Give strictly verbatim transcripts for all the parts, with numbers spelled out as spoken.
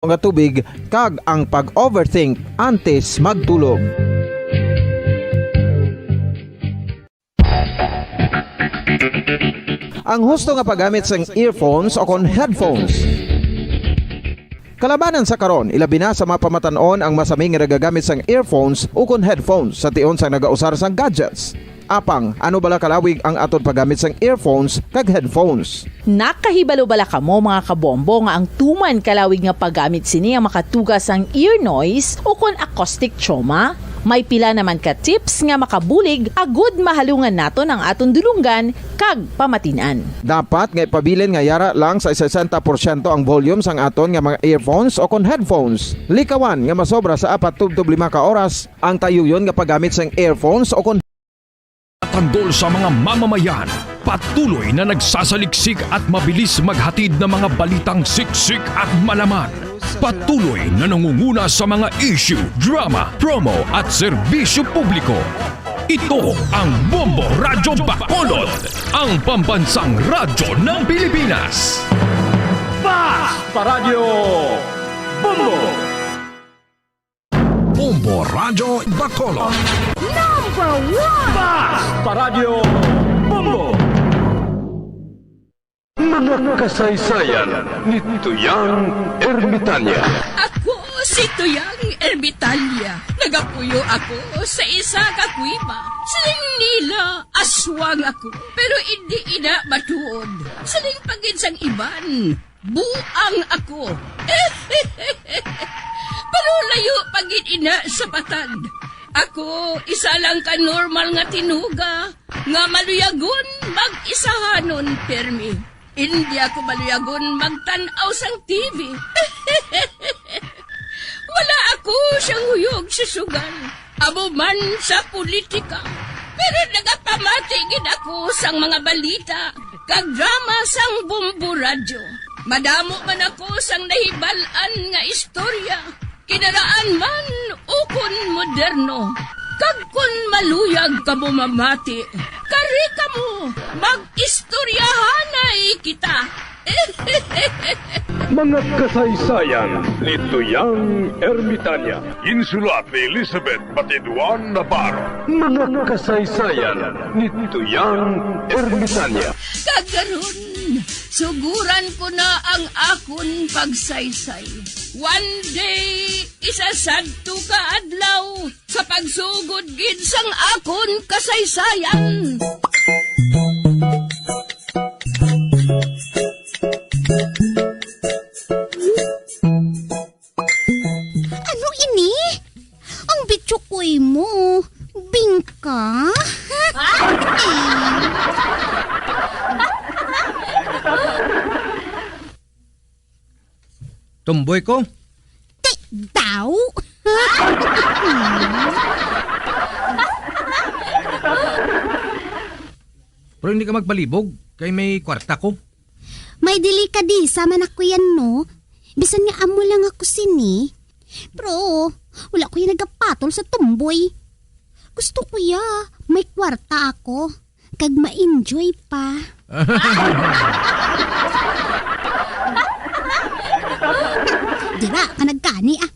nga tubig kag ang pag-overthink antes magtulog. Ang husto nga paggamit sang earphones o kon headphones. Kalabanan sa karon, ilabi na sa mga pamatan-on ang masami nga nagagamit sang earphones o kon headphones sa tion sang nagausar sang gadgets. Apang, ano bala kalawig ang aton paggamit sang earphones kag headphones? Nakahibalo bala kamo, mga kabombo, nga ang tuman kalawig nga paggamit sini ang makatuga sang ear noise o kon acoustic trauma? May pila naman ka tips nga makabulig agud mahalungan naton ang aton dulonggan kag pamatin-an. Dapat nga ipabilin nga yara lang sa sesenta porsyento ang volume sang aton nga mga earphones o kon headphones. Likawan nga masobra sa apat tubtob lima ka oras ang tayuyon nga paggamit sang earphones o kon Patandol sa mga mamamayan, patuloy na nagsasaliksik at mabilis maghatid ng mga balitang siksik at malaman. Patuloy na nangunguna sa mga issue, drama, promo at serbisyo publiko. Ito ang Bombo Radyo Bacolod, ang pambansang radyo ng Pilipinas. Basta Radyo Bombo! Bombo Radyo Bacolod. Number one! Basta Radyo Bombo! Mga kasaysayan ni Tuyang Ermitanya. Ako si Tuyang Ermitanya. Nagapuyo ako sa isa ka kuweba. Siling nila, aswang ako, pero indi ina matuod. Siling pa gid sang iban, buang ako. Pero layo pa gid ina sa patag. Ako, isa lang ka normal nga tinuga nga maluyagon mag-isahanon pirmi. Indi ako maluyagon magtan-aw sang T V. Wala ako siyang huyog sa sugal, amo man sa politika. Pero nagapamati gid ako sang mga balita kag drama sang Bombo Radyo. Madamo man ako sang nahibal-an nga istorya, kinaraan man ukon moderno. Kag kon maluyag kamo mamati, kari kamo, mag-istoryahanay kita. Mga kasaysayan ni Tuyang Ermitanya. Ginsulat ni Elizabeth Batiduan Navarro. Mga kasaysayan ni Tuyang Ermitanya. Kag karon, suguran ko na ang akon pagsaysay. One day, isa sadto ka adlaw, sa pagsugod gid sang akon kasaysayan. Ano ini? Ang bitsukoy mo. Bingka? Tumboy ko? Ti, daw? Pero hindi ka magbalibog, kay may kwarta ko. May delikadesa man ako yan, no? Bisan nga amo lang ako sini. Pero wala ko yung nagapatol sa tumboy. Gusto ko ya, may kwarta ako. Kag ma-enjoy pa. Dira ka nagkani, ah.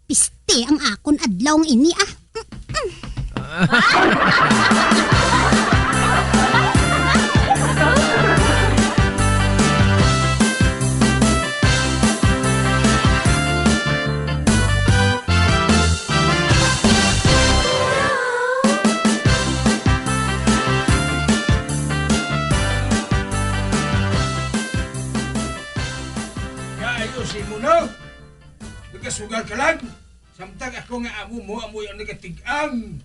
Piste ang akon adlaw nga ini, ah. Kaayos mo, no? Nagasugal ka lang. Samtang ako nga amo mo, amo ang nagatig-ang.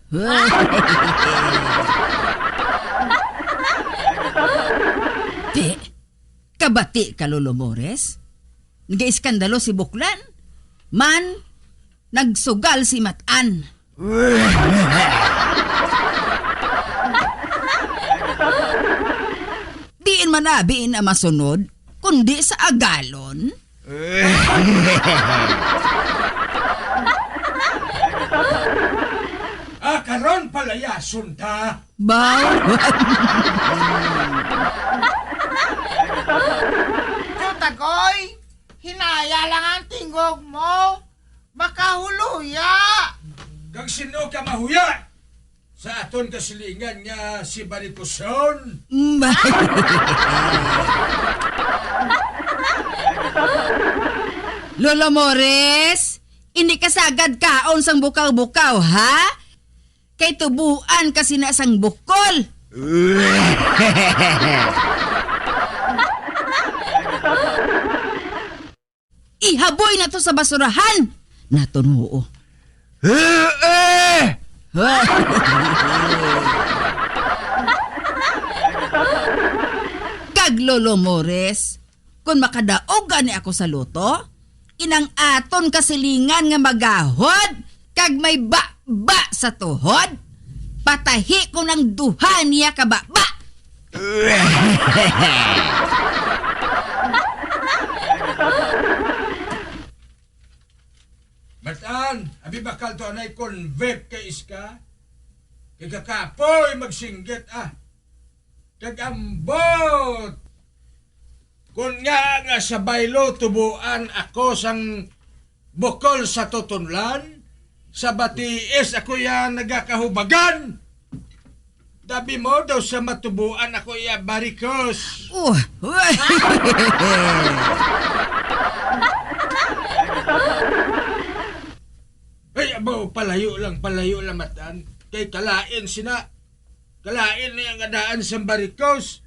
Ti, kabati ka, Lolo Mores? Nagaiskandalo si Buklan. Man, nagsugal si Matan. Diin man abi na masunod, kundi sa agalon? Ah, karon palayason ta. Baw. Chutagoy! Hinaya lang ang tingog mo. Makahuluya. Kag sino ka mahuya sa aton kasilingan nga si Barikoson? Mm. Lolo Mores, hindi ka sagad kaon sang bukaw-bukaw, ha? Kay tubuan ka sina sang bukol. Ihaboy na to sa basurahan. Naton huo. Eh, eh! Kag Lolo Mores, kung makadaog gani ako sa loto, inang aton kasilingan nga magahod kag may baba sa tuhod, patahi ko nang duha niya ka baba. Matan, abi bakal to anay convict kay iska? Kay kakapoy magsinggit, ah. Kag ambot. Kun nga nga sa baylo tubuan ako sang bukol sa tutunlan, sa batiis ako ya nagakahubagan. Tabi mo daw sa matubuan ako iya barikos. Oh, uy. Ay, abaw, palayo lang, palayo lang, matan. Kay kalain sina. Kalain niya nga daan sang barikos.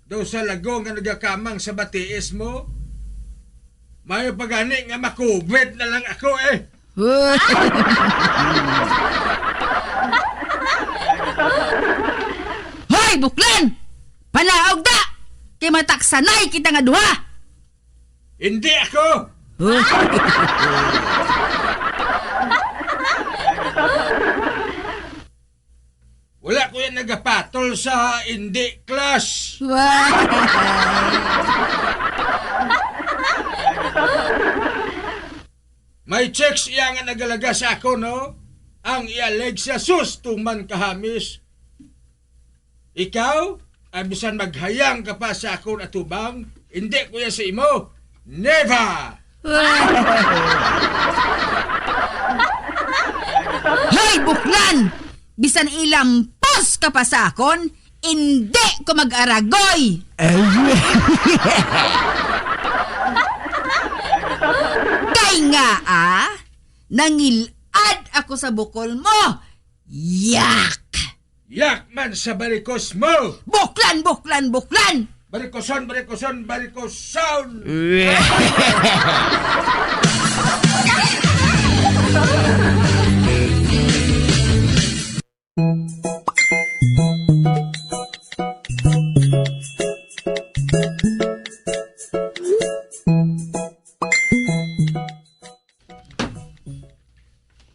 Daw sa lago nga nagakamang sa batiis mo. Mayo pa gani nga makubit na lang ako, eh. Hoy, buklan! Panaog da! Kay mataksanay kita nga duha! Hindi ako! Wala ko yan nagapatol sa hindi class. Wow! May chicks iya nga nagalaga sa ako, no? Ang iya legs siya, sus, tuman kahamis. Ikaw, ay bisan maghayang ka pa sa akon atubang, hindi ko yan sa imo. Never! Hoy, buklan! Bisan ilampos ka pa sa akon, indi ko mag-aragoy! Ay. Kay nga, ah, nangilad ako sa bukol mo! Yak! Yak man sa barikos mo! Buklan, buklan, buklan! Barikoson, barikoson, barikoson!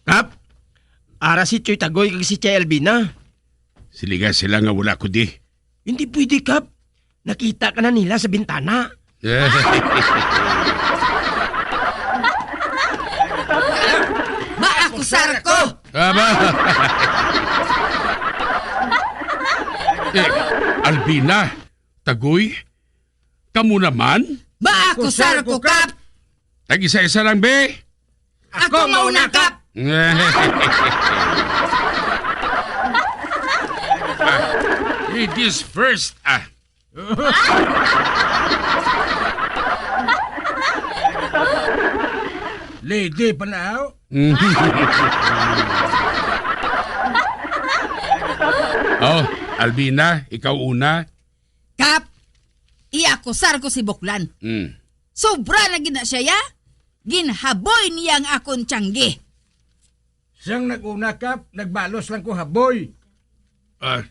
Kap, ara si Choy Tagoy kag si Chay Albina. Siliga sila nga wala ko di. Hindi pwede, Kap. Nakita ka na nila sa bintana. Maakusar ko! Aba. Eh, Albina, Tagoy, kamo naman? Maakusar ko, Kap! Tag-isa-isa lang, be. Ako mauna, Kap! Ah, ladies first, ah. Lady pa na, oh. Oh, Albina, ikaw una. Kap, iakusar ko si Buklan. Mm. Sobra na gid na siya, ya. Ginhaboy niya ang akon tiyanggi. Sang nag-una, Kap, nagbalos lang ko haboy. Ah,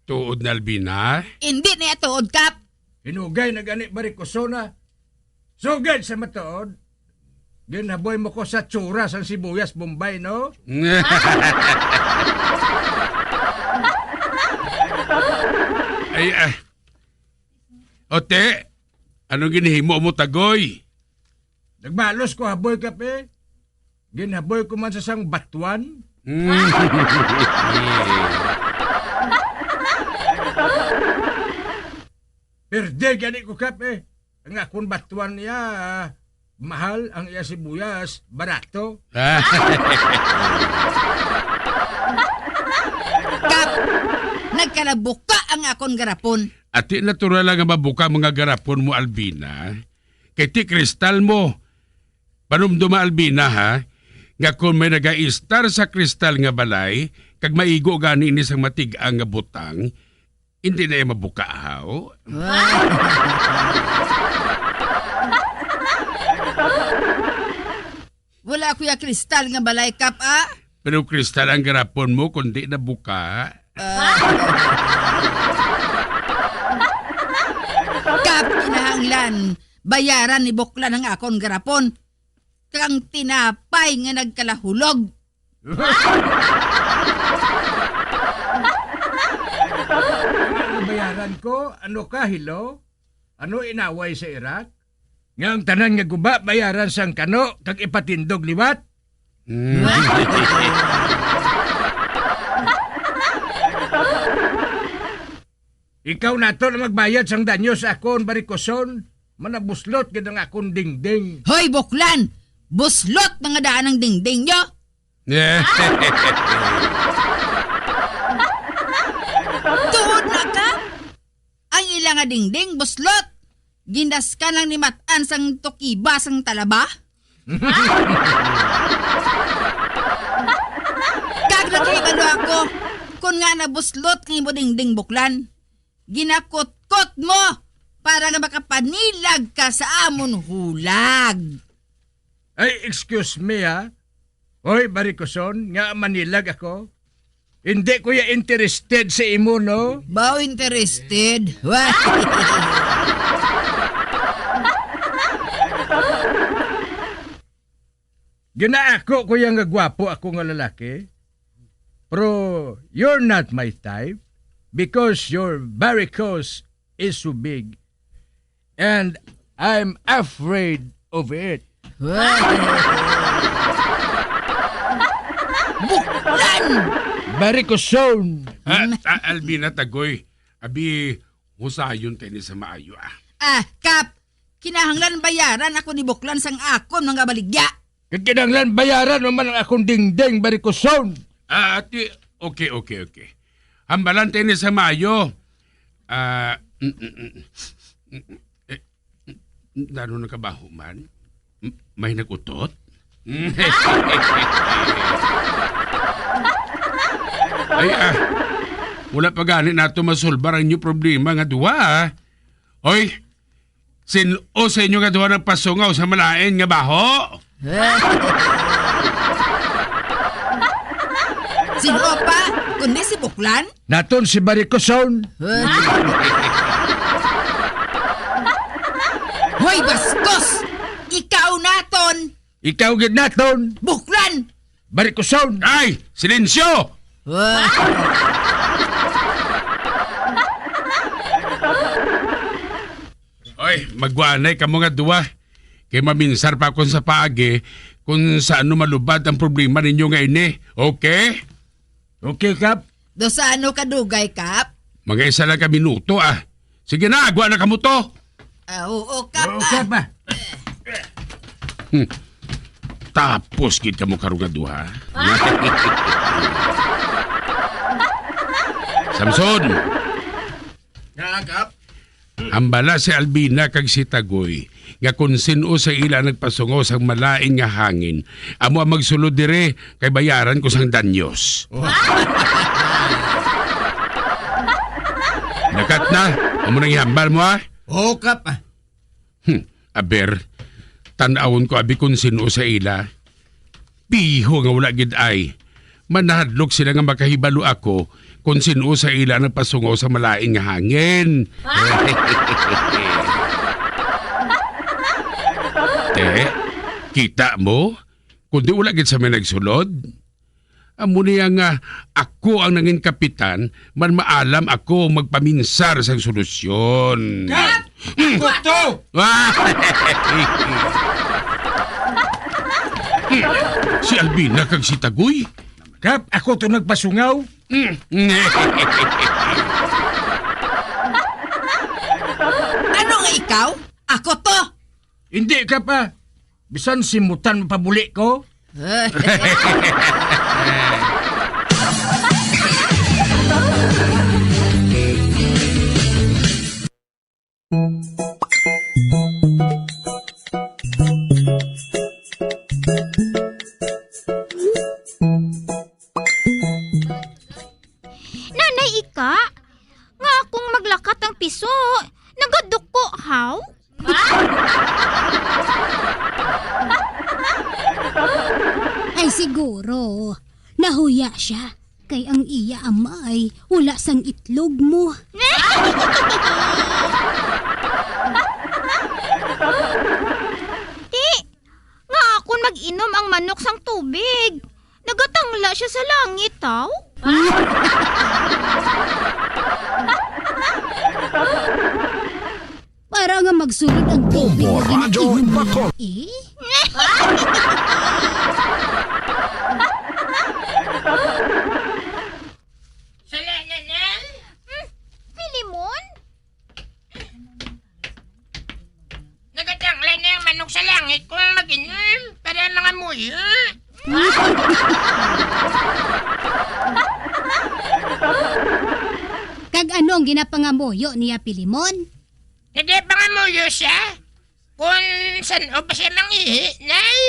tuod na, Albina? Indi niya tuod, Kap. Hinugay na gani, barikosona. Sugid sa matuod, ginhaboy mo ko sa tsura sang sibuyas Bombay, no? Ay, ah. Ote, anong ginhimo mo, Tagoy? Nagbalos ko haboy, Kap, eh. Ginhaboy ko man sa sang batuan. Mm. Perde gani ko, Kap, eh. Ang akon batuan niya, mahal, ang iya sibuyas, barato. Ah. Kap, nagkalabuka ang akon garapon. Ati natural lang nga mabuka mga garapon mo, Albina. Kay ti kristal mo. Panumduma, Albina, ha? Nga kung may nagaistar sa kristal nga balay, kag maigo gani ini sang matig-ang nga butang, hindi na iya mabuka, haw? Wala ko ya kristal nga balay, Kap, ah. Pero kristal ang garapon mo, kundi na buka. Ah. Kap, kinahanglan bayaran ni Buklan ang akon garapon, kag ang tinapay nga nagkalahulog. Ano bayaran ko? Ano ka, hello? Ano inaway sa Iraq? Nga ang tanan nga guba bayaran sang kano kag ipatindog liwat? Mm. Ikaw nato na magbayad sang danyo sa akon barikoson, manabuslot gid ang akon dingding. Hoy, Buklan! Buslot na nga daan ang dingding nyo! Tuod na ka? Ang ila nga dingding, buslot! Ginaskan lang ni Matan sang tukiba sang talaba? Kag nakahibalo ako, kun nga nabuslot nga imo dingding, Buklan. Ginakutkot mo para nga makapanilag ka sa amon hulag. Ay, excuse me, ha? Hoy, barikoson, nga manilag ako? Hindi ko ya interested sa imo, no? Bao interested? Wa- Ginaako ko ya nga gwapo ako nga lalaki. Pero you're not my type because your varicose is so big. And I'm afraid of it. Buklan! Varicose zone. Ah, ah, Albina Tagoy, abi, husayon ta ini sa maayo, ah. Ah, Kap, kinahanglan bayaran ako ni Buklan sang akon mga baligya. Kag kinahanglan bayaran mo man ang akong dingding, varicose zone. Ah, ati, okay, okay, okay. Hambalan ta ini sa maayo. Ah, mm, mm, mm, mm, eh, Nano nakabaho man? M-, may nag-utot? Ay, ah, wala pa gani nato masulbar ang inyo problema nga duha, ah. Oy, sin-o sa inyo nga duha nagpasungaw sa malain nga baho? Sino pa? Kundi si Buklan? Naton si Barikoson. Hoy, baskos! Ikaw naton! Ikaw gid naton! Buklan! Barikoson! Ay! Silensyo! Oy, magwanay kamo nga duwa. Kay maminsar pa akon sa paagi kung sa ano malubad ang problema ninyo nga ini. Okay? Okay, Kap. Do sa ano kadugay, Kap? Mga isa lang ka minuto, ah. Sige na, agwa na kamo to. Ah, oo, Kap, Oo, ah. Kap, ah. Hmm. Tapos gid kamo karon nga duha. Samson! Nga, Kap? Hambala si Albina kag si Tagoy nga kon sin-o sa ila nagpasungaw sang malain nga hangin, amo ang magsulod diri kay bayaran ko sang danyos. Nakat na, amo nang ihambal mo, ha? Oo, Kap, ah. Hmm, aber, tan-awon ko abi kon sin-o sa ila. Piho nga wala gid ay. Manahadlok sila nga makahibalo ako kon sin-o sa ila nagpasungaw sa malain nga hangin. Te, kita mo? Kundi wala gid sa may nagsulod. Amo niya nga ako ang nangin kapitan, man maalam ako magpaminsar sang solusyon. Kap! Ako to! Si Albina kag si Tagoy. Kap, ako to nagpasungaw. Ano nga ikaw? Ako to! Hindi ka pa. Bisan simutan mo pa buli ko. Nanay Ika, nga akong maglakat ang piso, nagaduko, haw? Ay, siguro, nahuya siya kay ang iya amay wala sang itlog mo. Ti, nga akon mag-inom ang manok sang tubig. Nagatangla siya sa langit, taw? Para nga magsulod ang tubig Bombo nga Radyo ginaingon niya, Bacolod. Eh? Sala na, Nel? Hmm, Pilimon? Nagatangla na ang manok sa langit kung mag-inom para mga muyo. Kag ano ang ginapangamuyo niya, Pilimon? Nagapangamuyo siya kung san-o pa siya mangihi, Nay.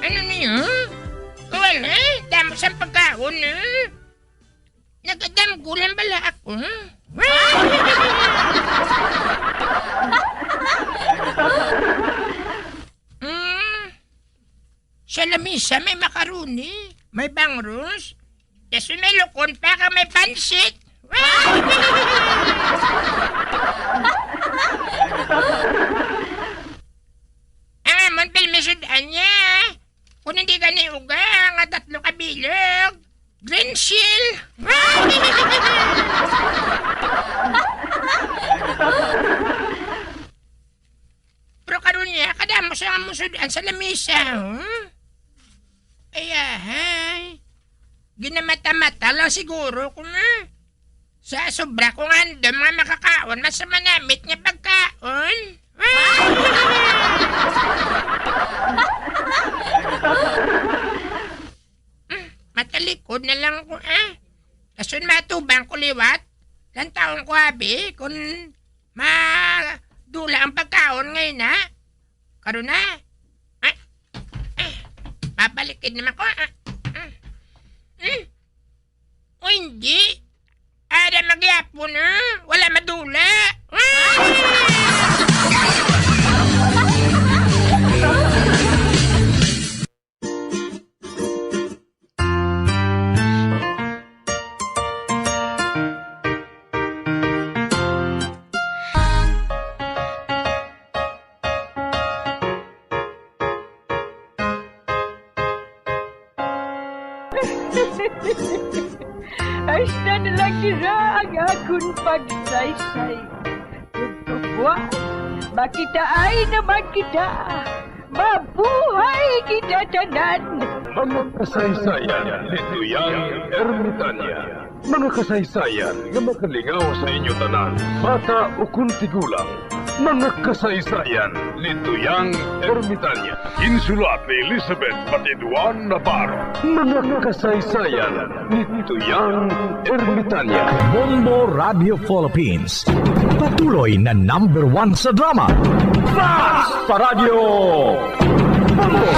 Ano niya? Wala, damo sang pagkaon, eh. Nagadamgo lang bala ako. Mm. Sa lamisa may macaroni, may bangrus, tas may lukon pa kag may pansit. Ang amon pirmi sud-an niya. Kung hindi gani uga nga tatlo ka bilog, green shield. Pero karon niya, kadamo sa amon sud-an sa lamisa, huh? Ay, ahay. Ginamata-mata lang siguro ko na. Sa sobra kong handom nga makakaon, mas manamit nga pagkaon. Mm, matalikod na lang ko, ah. Dason matubang ko liwat. Lantawon ko, abi, kung madula ang pagkaon ngay na. Karon na. Ah, ah, mabalikid naman ko, ah. Mm. Mm. O hindi. Ara magyapon, ah. Wala madula. Hasta na lang dira ang akon pagsaysay. Ug buwas, makitaan naman kita. Mabuhay kita tanan! Mga kasaysayan ni Tuyang Ermitania. Mga kasaysayan nga makalingaw sa inyo tanan, bata ukon tigulang. Mga kasaysayan ni Tuyang Ermitania. Insulat ni Elizabeth Batiduan Navarro. Mga kasaysayan ni Tuyang Ermitania. Bombo Radio Philippines. Patuloy na number one sa drama. Fast Paradyo! Bombo!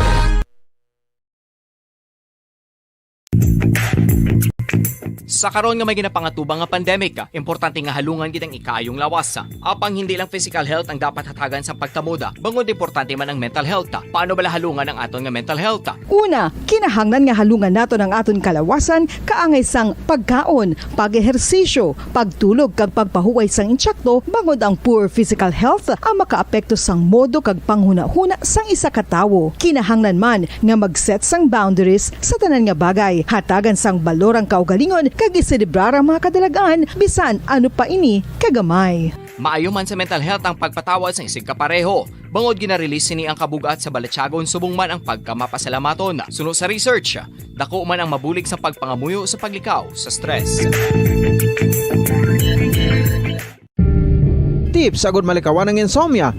Sa karon nga may ginapangatubang nga pandemic, importante nga halungan gid ang ikaayong lawas. Apang hindi lang physical health ang dapat hatagan sang pagtamuda, bangod importante man ang mental health. Paano bala halungan ang aton nga mental health? Una, kinahanglan nga halungan naton ang aton kalawasan kaangay sang pagkaon, pag-ehersisyo, pagtulog kag pagpahuway sang insakto, bangod ang poor physical health ang makaapekto sang modo kag panghunahuna sang isa ka tawo. Kinahanglan man nga mag-set sang boundaries sa tanan nga bagay, hatagan sang balor ang kaugalingon, kag iselebrar ang mga kadalagan, bisan ano pa ini kagamay. Maayo man sa mental health ang pagpatawad sang isigkapareho, bangod gina-release sini ang kabug-at sa balatyagon subong man ang pagkamapasalamaton. Suno sa research, dako man ang mabulig sa pagpangamuyo sa paglikaw sa stress. Tips agud malikawan ang insomnia.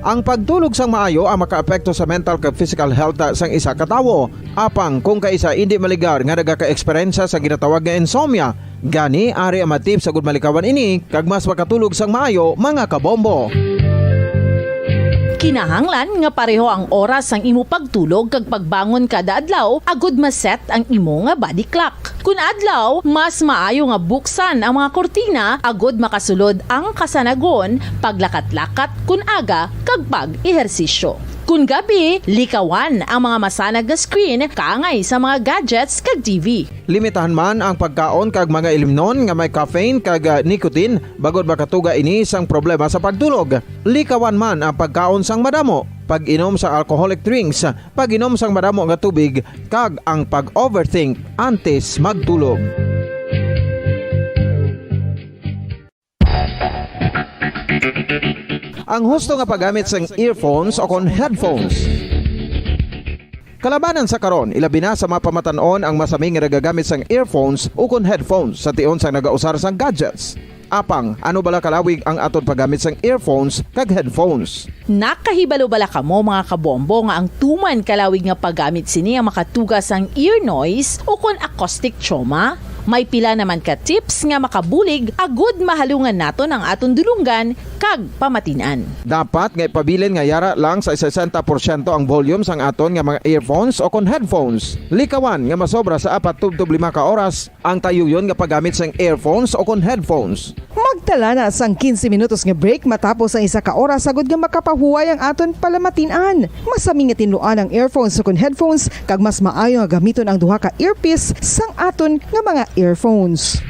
Ang pagtulog sang maayo ang makaapekto sa mental kag physical health sang isa ka tawo. Apang kung kaisa indi maligar nga nagaka-eksperyensya sa ginatawag nga insomnia, gani ari ang mga tips agud malikawan ini kag mas makatulog sang maayo, mga kabombo. Kinahanglan nga pareho ang oras sang imo pagtulog kag pagbangon kada adlaw agud ma-set ang imo nga body clock. Kun adlaw, mas maayo nga buksan ang mga kurtina agud makasulod ang kasanagon, paglakat-lakat kun aga, kag pag-ehersisyo. Kun gabi, likawan ang mga masanag nga screen kaangay sa mga gadgets kag T V. Limitahan man ang pagkaon kag mga ilimnon nga may caffeine kag, ah, nicotine, bangod makatuga ini sang problema sa pagtulog. Likawan man ang pagkaon sang madamo, pag-inom sa alcoholic drinks, pag-inom sang madamo nga tubig, kag ang pag-overthink antes magtulog. Ang husto nga paggamit sang earphones o kon headphones. Kalabanan sa karon, ilabi na sa mga pamatan-on ang masami nga nagagamit sang earphones o kon headphones sa tion sang nagausar sang gadgets. Apang, ano bala kalawig ang aton paggamit sang earphones kag headphones? Nakahibalo bala kamo, mga kabombo, nga ang tuman kalawig nga paggamit sini ang makatuga sang ear noise o kon acoustic trauma? May pila naman ka tips nga makabulig agud mahalungan naton ang aton dulonggan kag pamatin-an. Dapat nga ipabilin nga yara lang sa sesenta porsyento ang volume sang aton nga mga earphones o kon headphones. Likawan nga masobra sa apat tubtob lima ka oras ang tayuyon nga paggamit sang earphones o kon headphones. Magtala na sang quince minutos nga break matapos ang isa ka oras agud nga makapahuway ang aton palamatin-an. Masami nga tinluan ang earphones ukon headphones, kag mas maayo nga gamiton ang duha ka earpiece sang aton nga mga earphones.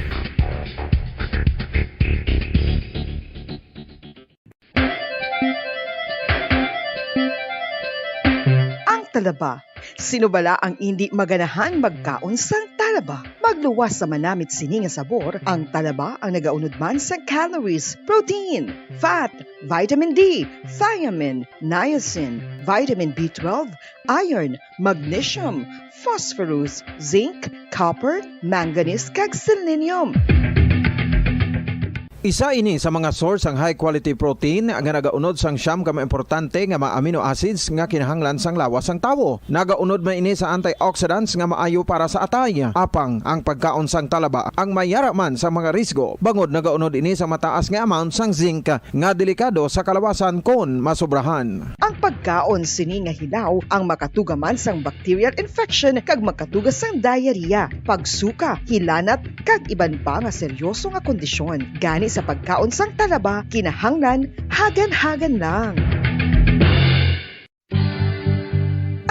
Ang talaba. Sino bala ang indi maganahan magkaon sang talaba? Magluwas sa manamit sini nga sabor, ang talaba ang nagaunod man sang calories, protein, fat, vitamin D, thiamine, niacin, vitamin B twelve, iron, magnesium, phosphorus, zinc, copper, manganese, kag selenium. Isa ini sa mga source sang high quality protein nga nagaunod sang siyam ka mga importante nga mga amino acids nga kinahanglan sang lawas sang tawo. Nagaunod man ini sa antioxidants nga maayo para sa atay. Apang ang pagkaon sang talaba ang may yara man sa mga risgo, bangod nagaunod ini sa mataas nga amount sang zinc nga delikado sa kalawasan kon masobrahan. Ang pagkaon sini nga hilaw ang makatuga man sang bacterial infection kag makatuga sang diarrhea, pagsuka, hilanat, kag iban pa nga seryoso nga kondisyon. Gani sa pagkaon sang talaba, kinahanglan hagan-hagan lang.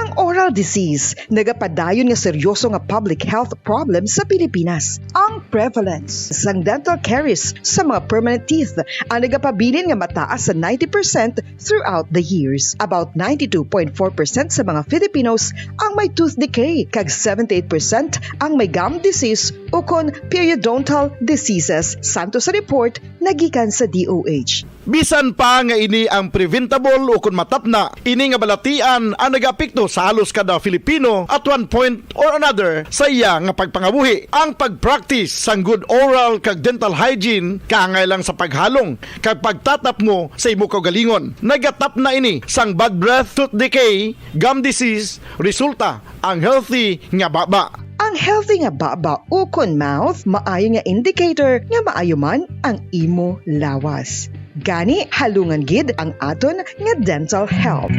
Ang oral disease nagapadayon nga seryoso nga public health problem sa Pilipinas. Ang prevalence sang dental caries sa mga permanent teeth ang nagapabilin nga mataas sa ninety percent throughout the years. About ninety-two point four percent sa mga Filipinos ang may tooth decay, kag seventy-eight percent ang may gum disease ukon periodontal diseases, santo sa report nagikan sa D O H. Bisan pa nga ini ang preventable ukon matapna, ini nga balatian ang nagaapekto sa halos kada Filipino at one point or another sa iya nga pagpangabuhi. Ang pag-practice sang good oral kag dental hygiene kaangay lang sa paghalong kag pagtatapmo sa imo kaugalingon. Nagatapna ini sang bad breath, tooth decay, gum disease, resulta ang healthy nga baba. Ang healthy nga baba ukon mouth maayo nga indicator nga maayo man ang imo lawas. Gani, halungan gid ang aton nga dental health.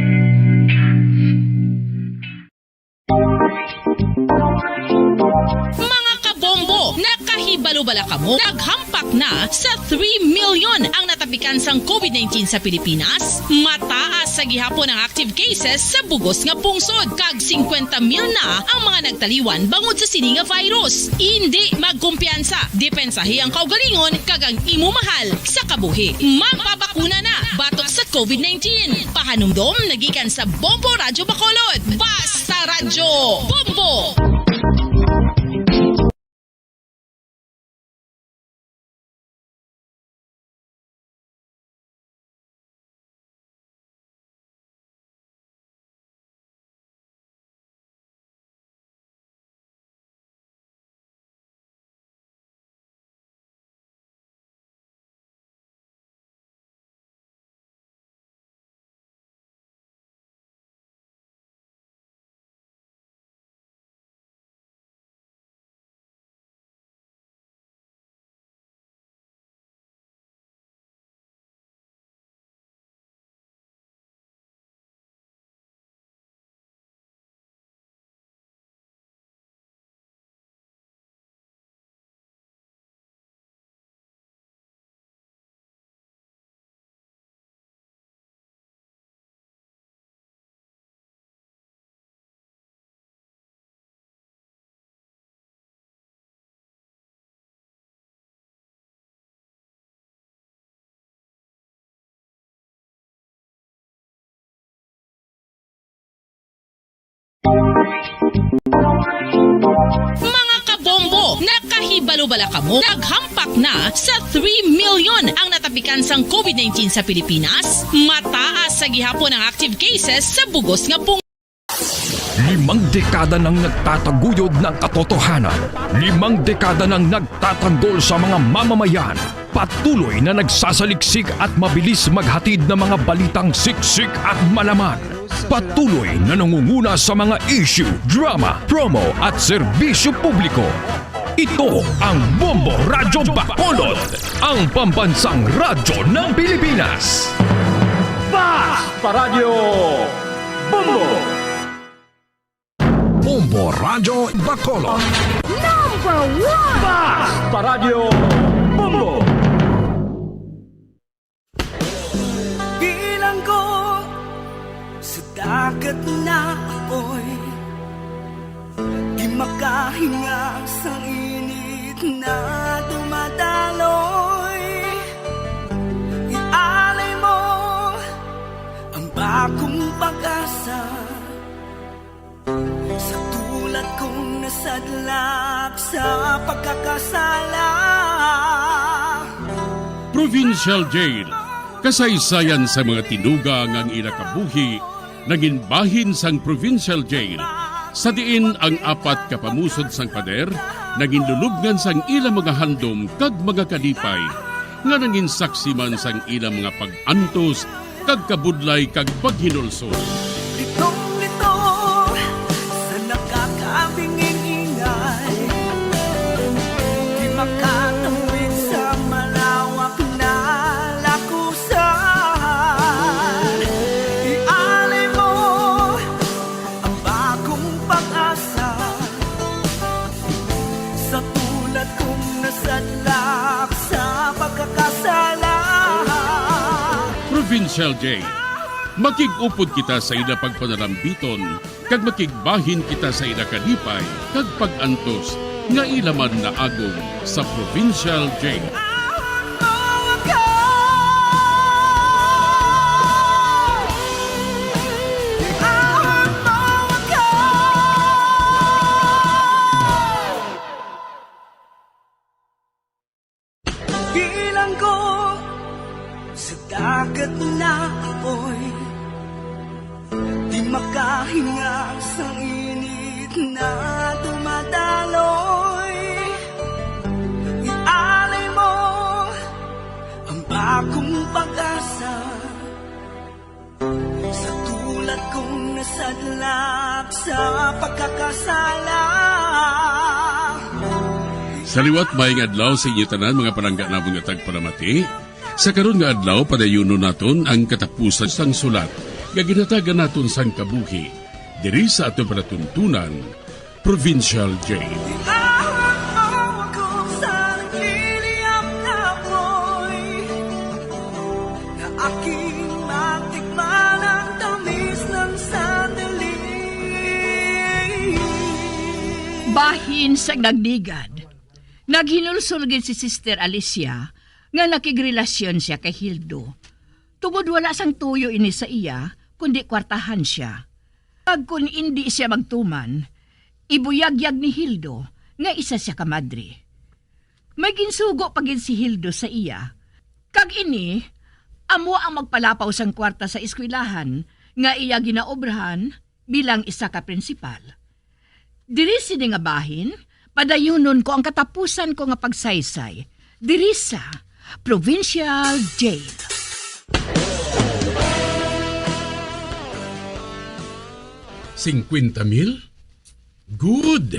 Bala kamo, naghampak na sa three million ang natapikan sang covid nineteen sa Pilipinas. Mataas sa gihapon ang active cases sa bugos nga pungsod, kag singkwenta mil na ang mga nagtaliwan bangod sa sini nga virus. Indi magkumpiyansa, depensahi ang kaugalingon kag ang imo mahal sa kabuhi. Magpabakuna na batok sa covid nineteen. Pahanumdom nagikan sa Bombo Radyo Bacolod. Basta Radyo Bombo! Mga kabombo, nakahibalo bala kamo? Naghampak na sa three million ang natapikan sang covid nineteen sa Pilipinas. Mataas sa gihapon ang active cases sa bugos nga pung- Limang dekada nang nagtataguyod ng katotohanan. Limang dekada nang nagtatanggol sa mga mamamayan. Patuloy na nagsasaliksik at mabilis maghatid ng mga balitang siksik at malaman. Patuloy na nangunguna sa mga issue, drama, promo at serbisyo publiko. Ito ang Bombo Radyo Bacolod, ang pambansang radyo ng Pilipinas. Basta Radyo Bombo! Bombo Radyo Bacolod. Number one! Basta Radyo Bombo! Bilanggo sa dagat na apoy, di makahinga sa init na dumadaloy. Ialay mo ang bagong pag-asa sa tulad kong nasadlak sa pagkakasala. Provincial Jail, kasaysayan sa mga tinuga nga ang ila kabuhi nangin bahin sang Provincial Jail, sa diin ang apat ka pamusod sang pader nangin lulubngan sang ila mga handom kag mga kalipay, nga nangin saksi man sang ila mga pag-antos kag kabudlay kag paghinulsol. Litong-lito sa nakakabingin-ingay, di makatawid sa malawak na lakusan. Ialay mo ang bagong pag-asa sa tulad kong nasadlak sa pagkakasala. Provincial Jail. Makig-upod kita sa ila pagpanalambiton, kag makigbahin kita sa ila kalipay kag pag-antos nga ila man naagom sa Provincial Jail. Bilanggo sa dagat na apoy, di makahinga sa init na dumadaloy. Ialay mo ang bagong pag-asa sa tulad kong nasadlak sa pagkakasala. Sa liwat, maayong adlaw sa inyo tanan, mga palangga namon nga tagpalamati. Sa karon nga adlaw, padayunon naton ang katapusan sang sulat nga ginhatagan naton sang kabuhi diri sa aton palatuntunan, Provincial Jail. Iahon mo ako sa Insang nagligad, naghinulsol gid si Sister Alicia nga nakigrelasyon siya kay Hildo, tungod wala sang tuyo ini sa iya, kundi kwartahan siya. Kag kon indi siya magtuman, ibuyagyag ni Hildo nga isa siya ka madre. May ginsugo pa gid si Hildo sa iya, kag ini amo ang magpalapaw sang kwarta sa eskwelahan nga iya ginaobrahan bilang isa ka prinsipal. Diri sini nga bahin, padayunon ko ang katapusan ko nga pagsaysay diri sa Provincial Jail. Cincuenta mil? Good!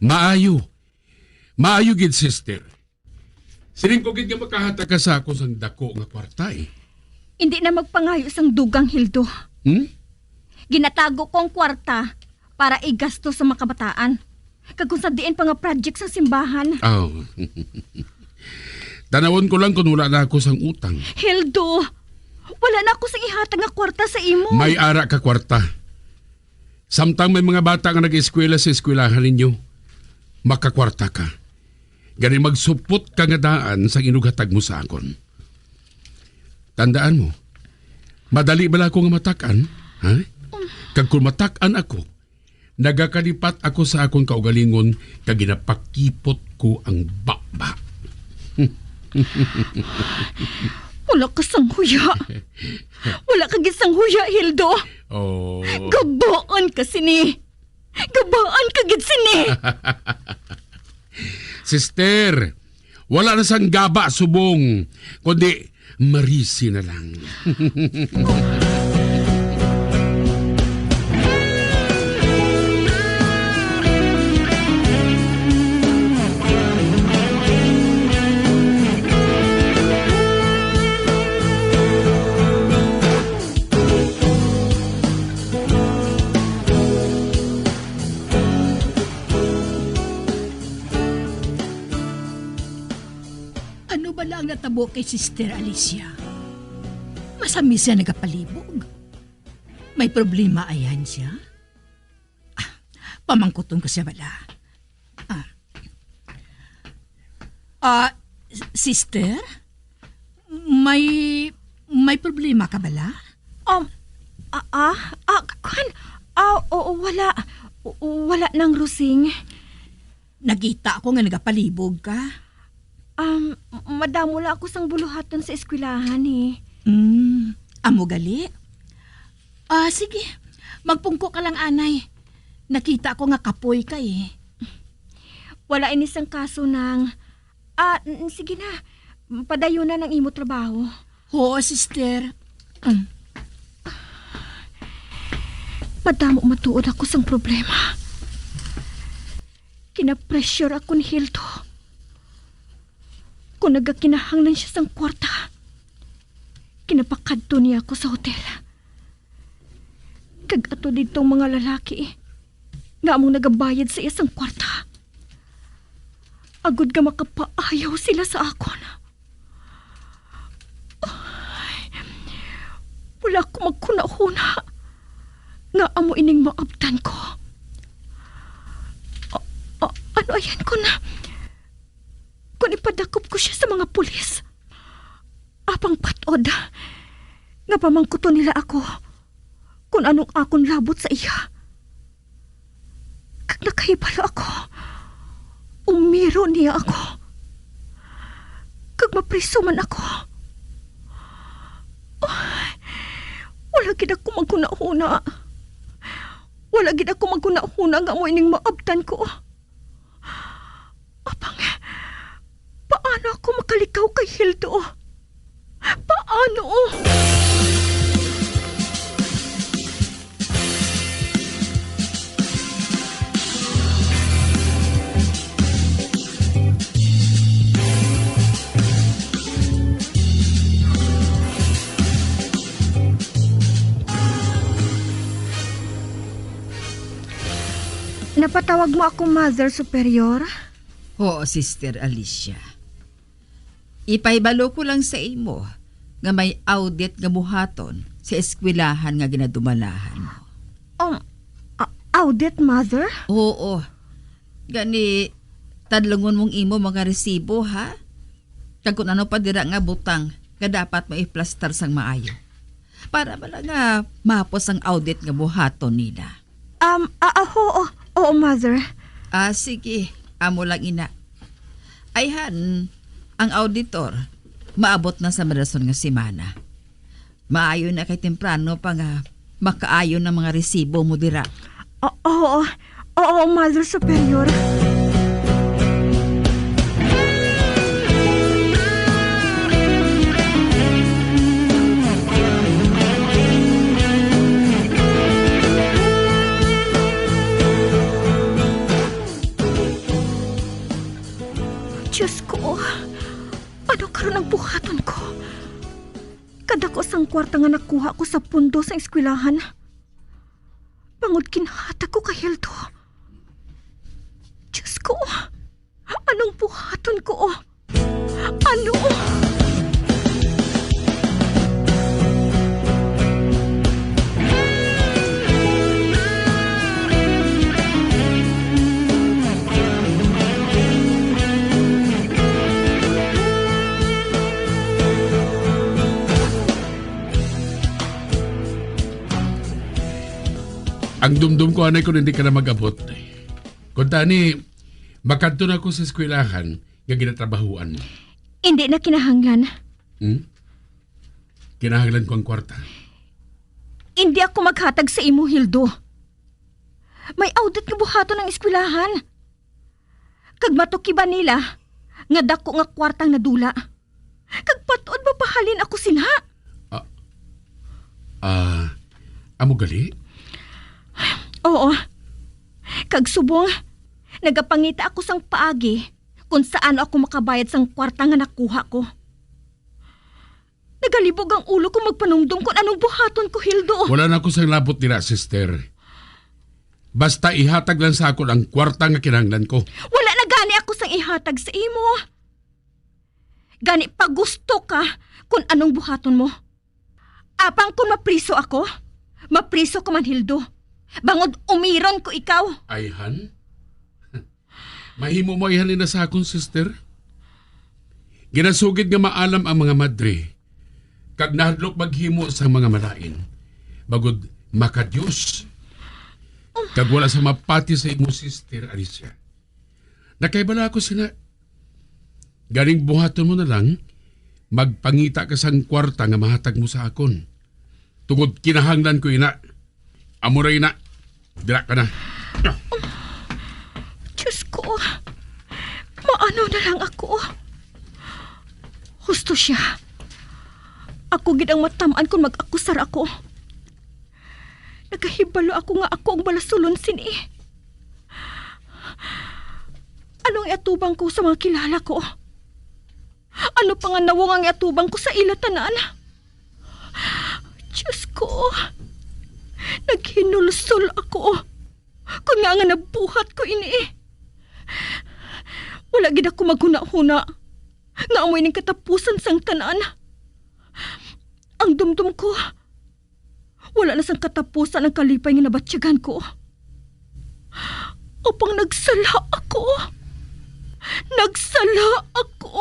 Maayo. Maayo gid, sister. Siling ko gid nga makahatag ka sa ako sang dako nga kwarta, eh. Hindi na magpangayo sang dugang, Hildo. Hmm? Ginatago ko ang kwarta para igasto sa mga kabataan. Kag kung sa diin pa nga project sa simbahan. Aw. Tanawon ko lang kung wala na ako sang utang. Hildo, wala na ako sang ihatag nga kwarta sa imo. May ara ka kwarta. Samtang may mga bata nga nag-eskwela sa eskwelahan ninyo, makakwarta ka. Gani magsupot ka nga daan sang inughatag mo sa akon. Tandaan mo, madali bala ako nga matak-an, ha? Kag kung matak-an ako, nagakalipat ako sa akon kaugalingon kag ginapakipot ko ang baba. Wala ka sang huya. Wala ka gid sang huya, Hildo. Oh. Gabaan ka sini. Gabaan ka gid sini. Sister, wala na sang gaba subong, kundi marisi na lang. Ano bala ang natabo kay Sister Alicia? Masami siya nagapalibog. May problema ayan siya? Ah, pamangkuton ko siya bala. Ah. Ah, s-, sister? May, may problema ka bala? Um, ah, ah, ah, kwan? Ah, oo, wala. W-, wala nang Rosing. Nakita ko nga nagapalibog ka. Um, madamo lang ako sang buluhaton sa eskwelahan, eh. Mm, amo gali? Ah, sige. Magpungko ka lang, anay. Nakita ko nga kapoy ka, eh. Wala ini sang kaso, Nang. Ah, n-, sige na. Padayon na ang imo trabaho. Oo, sister. Mm. Madamo matuod ako sang problema. Kinapressure ako ni Hildo. Kung nagakinahanglan siya sang kwarta, kinapakadto niya ako sa hotel. Kag ato didtong mga lalaki nga among nagabayad sa iya sang kwarta, agod nga makapaayaw sila sa akon. Ay, wala ko maghunahuna nga amo ining maabtan ko. A-, a-, ano ayan ko na? Kon ipadakop ko siya sa mga pulis, apang patod nga pamangkuton nila ako kon anong akon labot sa iya. Kag nakahibalo ako, umiro niya ako, kag mapriso man ako. Ay, wala gid ako maghunahuna. Wala gid ako maghunahuna nga amo ining maabtan ko. Apang, paano ako makalikaw kay Hildo? Paano? Napatawag mo ako, Mother Superior? Oo, Sister Alicia. Ipahibalo ko lang sa imo nga may audit nga buhaton sa eskwelahan nga ginadumalahan mo. Um, a-, audit, Mother? Oo. Gani, tadlungon mong imo mga resibo, ha? Kag kung ano pa dira nga butang nga dapat mo iplastar sang maayo. Para bala nga mahapos ang audit nga buhaton nila. Um, ah, ah, oo, oo, mother. Ah, sige. Amo lang ina. Ayhan, ang auditor, maabot na sa marason nga semana. Maayo na kay temprano pa nga makaayo ang mga resibo mo dira. O-, oo, oo, Mother Superior. Diyos ko, ano karon ang buhaton ko? Kadako sang kwarta nga nakuha ko sa pundo sang eskwelahan. Bangod ginhatag ko kay Hildo. Diyos ko, anong buhaton ko? Ano? Ang dumdum ko, anay, kung hindi ka na mag-abot. Kung tani, makadto na ako sa eskwelahan nga ginatrabahuan mo. Hindi na kinahanglan. Hmm? Kinahanglan ko ang kwarta. Hindi ako maghatag sa imo, Hildo. May audit nga buhaton ang eskwelahan. Kag matukiban nila nga dako nga kwartang nadula. Kag patuod mapahalin ako sina. Ah, ah, amo gali? Oo. Kag subong, nagapangita ako sang paagi kung saan ako makabayad sang kwarta nga nakuha ko. Nagalibog ang ulo ko magpanumdom kung anong buhaton ko, Hildo. Wala na ako sang labot dira, sister. Basta ihatag lang sa akon ang kwarta nga kinahanglan ko. Wala na gani ako sang ihatag sa imo. Gani, pagusto ka kung anong buhaton mo. Apang kung mapriso ako, mapriso ka man, Hildo. Bangod umiron ko ikaw. Ayhan? Mahimo mo ayhan ina sa akon, sister? Ginasugid nga maalam ang mga madre, kag nahadlok maghimo sang mga malain, bangod makadios. Kag wala sa mapati sa imo, Sister Alicia. Nakahibalo ako sina. Ganing buhaton mo na lang, magpangita ka sang kwarta nga mahatag mo sa akon. Tungod kinahanglan ko ina. Amo ra ina. Dira ka na. Diyos ko, maano na lang ako? Husto siya. Ako gid ang matam-an kon mag-akusar ako. Nakahibalo ako nga ako ang balasulon sini. Ano ang iatubang ko sa mga kilala ko? Ano pa nga nawong ang iatubang ko sa ila tanan? Diyos ko, naghinulsol ako. Kon nga nga nabuhat ko ini, wala gid ako maghunahuna nga amo ining katapusan sang tanan. Ang dumdom ko, wala na sang katapusan ang kalipay nga nabatyagan ko. Apang nagsala ako. Nagsala ako.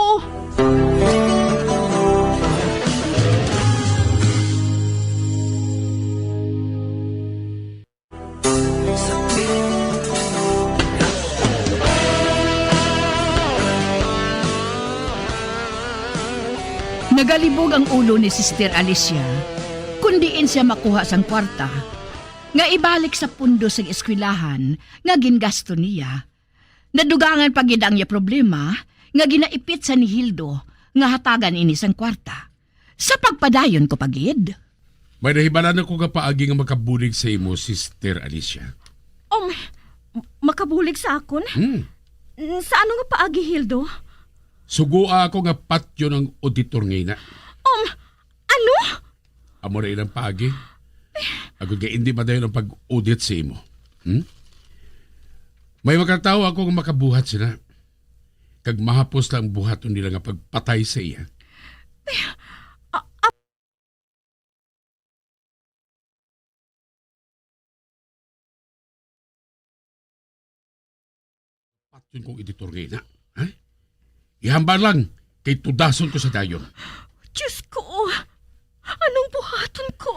Nagalibog ang ulo ni Sister Alicia kon diin siya makuha sang kwarta nga ibalik sa pundo sang eskwelahan nga gingasto niya. Nadugangan pa gid ang iya problema nga ginaipit sa ni Hildo nga hatagan ini sang kwarta. Sa pagpadayon ko pa gid. May nahibalaan ako nga paagi nga makabulig sa imo, Sister Alicia. Um, makabulig sa akon? Hmm. Sa ano nga paagi, Hildo? Sugoa ako nga patyon ang auditor nga ina. Um, ano? Amo na ilang paagi. Ako nga hindi madayon ang pag-audit sa imo. Hmm? May makatawo ako nga makabuhat sila. Kag mahapos lang ang buhaton nila nga pagpatay sa iya. A-, a- Yun kong editor nga ina, ha? Ihambal lang, kay tudason ko sa dayon. Diyos ko, anong buhaton ko?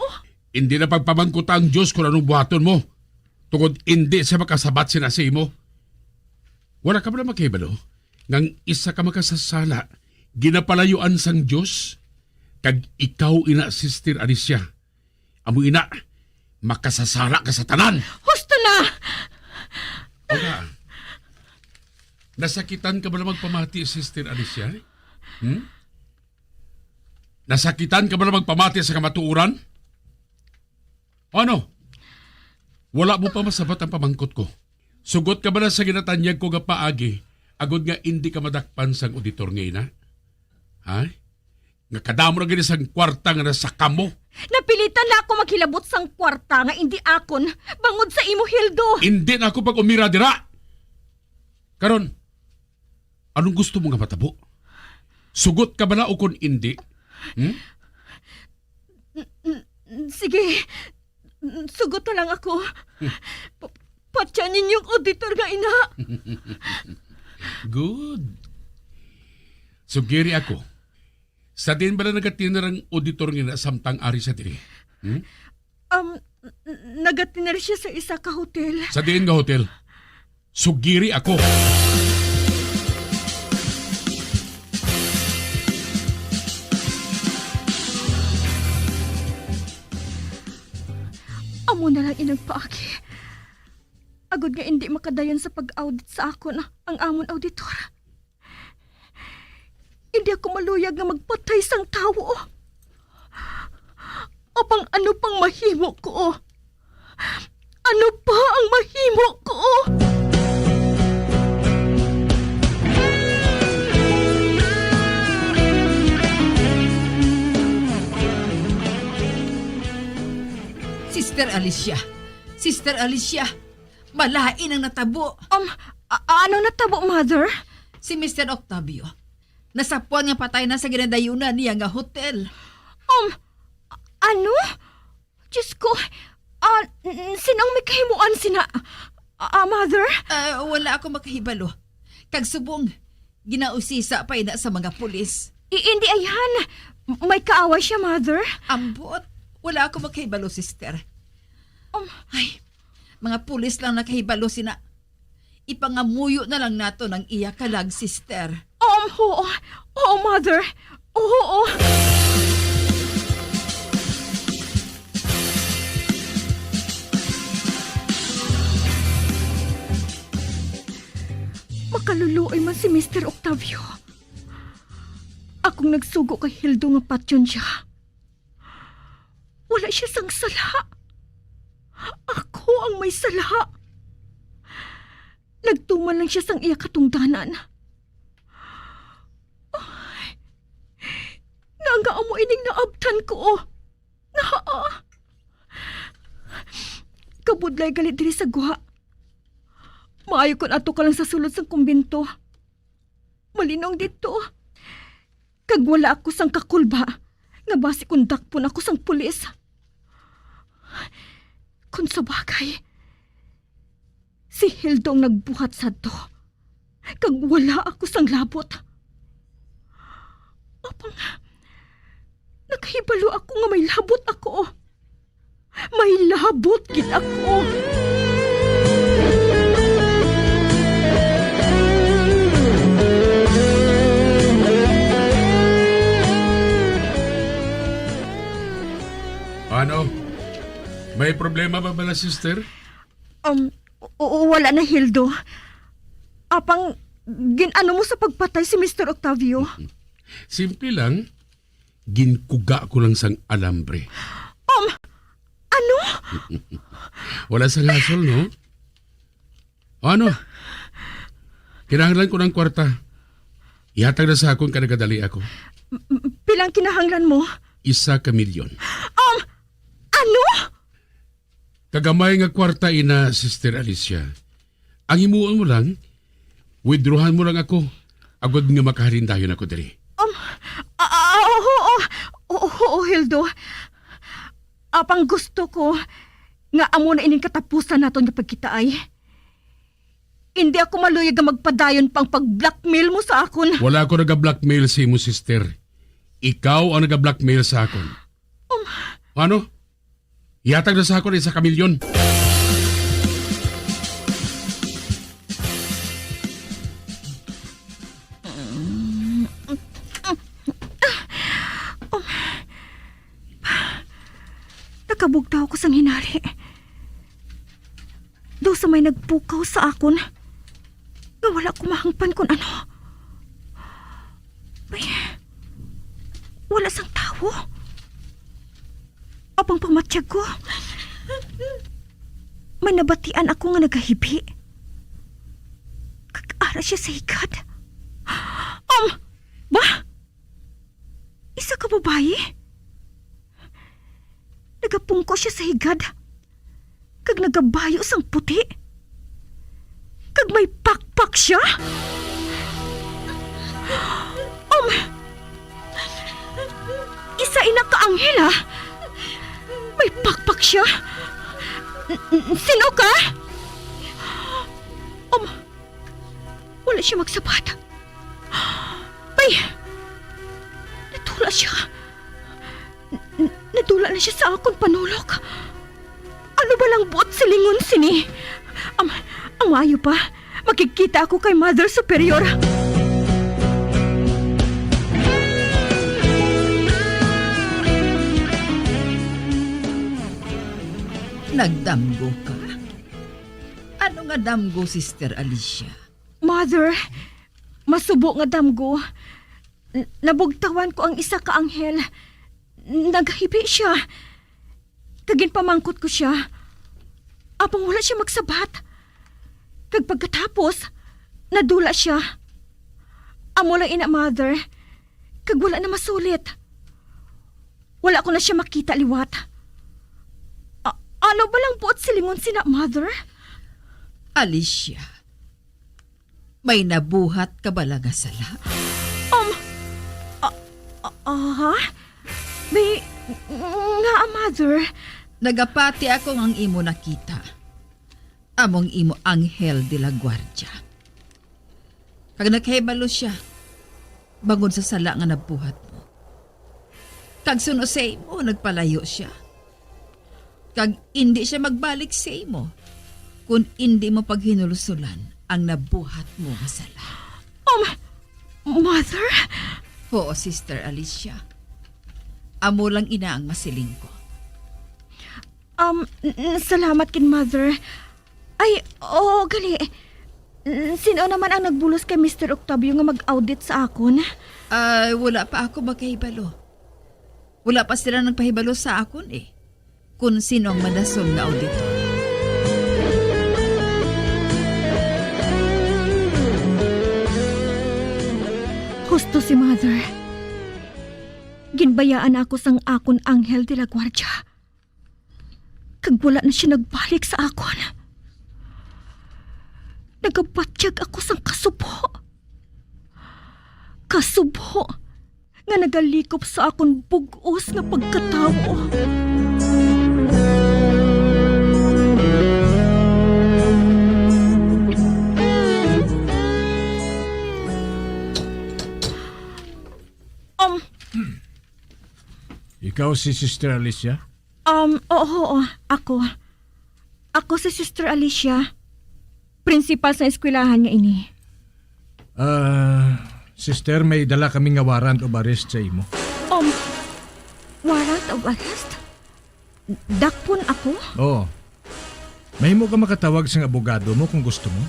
Hindi na pagpamangkuta ang Diyos kung anong buhaton mo, tungod hindi siya makasabat sina sa imo. Wala ka ba na makahibalo nga ang isa ka makasasala ginapalayuan sang Diyos, kag ikaw ina, Sister Alicia, amo ina, makasasala ka sa tanan. Husto na! Wala. Nasakitan ka ba na magpamati, Sister Alicia? Hmm? Nasakitan ka ba na magpamati sa kamatuoran? Ano? Wala mo pa masabat ang pamangkot ko. Sugot ka ba na sa ginatanyag ko nga paagi, agod nga indi ka madakpan sang auditor nga ina? Ha? Nga kadamo na gani sang kwarta nga nasaka mo? Napilitan na ako maghilabot sang kwarta nga indi akon bangod sa imo, Hildo. Indi na ako pag-umira dira. Karon, anong gusto mo nga matabo? Sugot ka bala o kon indi? Hmm? N-, n-, sige, sugot na lang ako. Pa-, patyan ninyong auditor nga ina. Good. Sugiri ako. Sa diin bala nagatiner ang auditor nga ina samtang ari siya diri? Hmm? Um, n-, n-, nagatiner siya sa isa ka hotel. Sa diin nga hotel? Sugiri ako. Amo na lang inang paagi. Agod nga indi makadayon sa pag-audit sa akon ang amon auditor. Indi ako maluyag nga magpatay sang tawo. Apang ano pang mahimo ko? Ano pa ang mahimo ko? Sister Alicia, Sister Alicia, malain ang natabo. Um, a-, ano natabo, Mother? Si Mister Octavio, nasapwan nga patay na sa ginadayunan niya nga hotel. Um, a-, ano? Diyos ko, ah, n-, n-, sino ang may kahimuan sina, ah, ah, Mother? Ah, wala ako makahibalo. Kag subong, ginausisa pa ina sa mga pulis. I-, hindi, ayhan. M-, may kaaway siya, Mother. Ambot, wala ako makahibalo, sister. Um, Ay, mga pulis lang nakahibalo sina. Ipangamuyo na lang nato ang iya kalag, sister. Um, oo. Oo, Mother. Oo. Makaluluoy man si Mister Octavio. Akong nagsugo kay Hildo nga patyon siya. Wala siya sang sala. Ako ang may sala. Nagtuman lang siya sang iya katungdanan. Ay, ngaa amo ining naabtan ko? Ngaa? Kabudlay gali diri sa guha. Maayo kon ato ka lang sa sulod sang kumbento. Malinong didto. Kag wala ako sang kakulba nga basi kon dakpon ako sang pulis. Kon sa bagay, si Hildo ang nagbuhat sadto, kag wala ako sang labot. Apang nakahibalo ako nga may labot ako. May labot gid ako. Ano? May problema ba bala, sister? Um, o, o, wala na, Hildo. Apang gin-ano mo sa pagpatay si Mister Octavio? Simple lang. Ginkuga ko lang sang alambre. Um, ano? Wala sang hasol, no? O ano? Kinahanglan ko ng kwarta. Ihatag na sa akon ka nagadali ako. M-, m-, pilang kinahanglan mo? Isa ka milyon. Um, ano? Kagamay nga kwarta ina, Sister Alicia. Ang himuon mo lang, withdrawhan mo lang ako, agod nga makahalindayon ako diri. Um, a-, a-, a-, oo, oo, oo, Hildo. Apang gusto ko nga amo na ining katapusan naton nga pagkitaay. Indi ako maluyag nga magpadayon pang pag-blackmail mo sa akon. Wala ako naga-blackmail sa imo, sister. Ikaw ang naga-blackmail sa akon. Um. Ano? Ihatag na sa akon isa ka milyon. Nakabugtaw ako sang hinari. Daw sa may nagpukaw sa akon nga wala ko mahangpan kon ano. May, wala sang tawo. Apang pamatyag ko, may nabatian ako nga nagahibi. Kag ara siya sa higad. Um, ba? Isa ka babayi? Nagapungko siya sa higad, kag nagabayo sang puti, kag may pakpak siya. Um, isa ina ka anghel, ha? May pakpak siya. N- n- sino ka? Um, wala siya magsabat. Ay! Natula siya. N- n- natula na siya sa akon panulok. Ano ba lang buot silingon sini? Am, ang maayo pa, makigkita ako kay Mother Superior. Nagdamgo ka? Ano nga damgo, Sister Alicia? Mother, masubo nga damgo. N- nabugtawan ko ang isa ka anghel. Naghibi siya. Kag ginpamangkot ko siya. Apang wala siya magsabat. Kag pagkatapos, nadula siya. Amo lang ina, Mother. Kag wala na masulit. Wala ko na siya makita liwat. A- ano ba lang buot silingon sina, Mother? Alicia, may nabuhat ka bala nga sala? Um, ah, ah, ah, ha? May, nga, Mother? Nagapati ako nga ang imo nakita. Amo ang imo anghel de la guardia. Kag nakahibalo siya bangod sa sala nga nabuhat mo. Kag suno sa imo, nagpalayo sia. Kag indi sia magbalik sa imo kon indi mo paghinulsulan ang nabuhat mo nga sala. Um, Mother? Huo, Sister Alicia. Amo lang ina ang masiling ko. Um, n- n- salamat gid, Mother. Ay, oo, gali. N- sino naman ang nagbulos kay Mister Octavio nga mag-audit sa akon? Ay, wala pa ako makahibalo. Wala pa sila nagpahibalo sa akon, eh, kung sino ang madason nga auditor. Husto si Mother. Ginbayaan ako sang akon anghel de la guardia. Kag wala na sia nagbalik sa akon. Nagabatyag ako sang kasubo. Kasubo nga nagalikop sa akon bug-os nga pagkatawo. Um, Ikaw si Sister Alicia? Um, oo, oo, ako. Ako si Sister Alicia, principal sa eskwelahan nga ini. Ah, sister, may dala kami nga warrant of arrest sa imo. Um, warrant of arrest? Dakpon ako? Oo. Mahimo ka makatawag sang abogado mo kung gusto mo.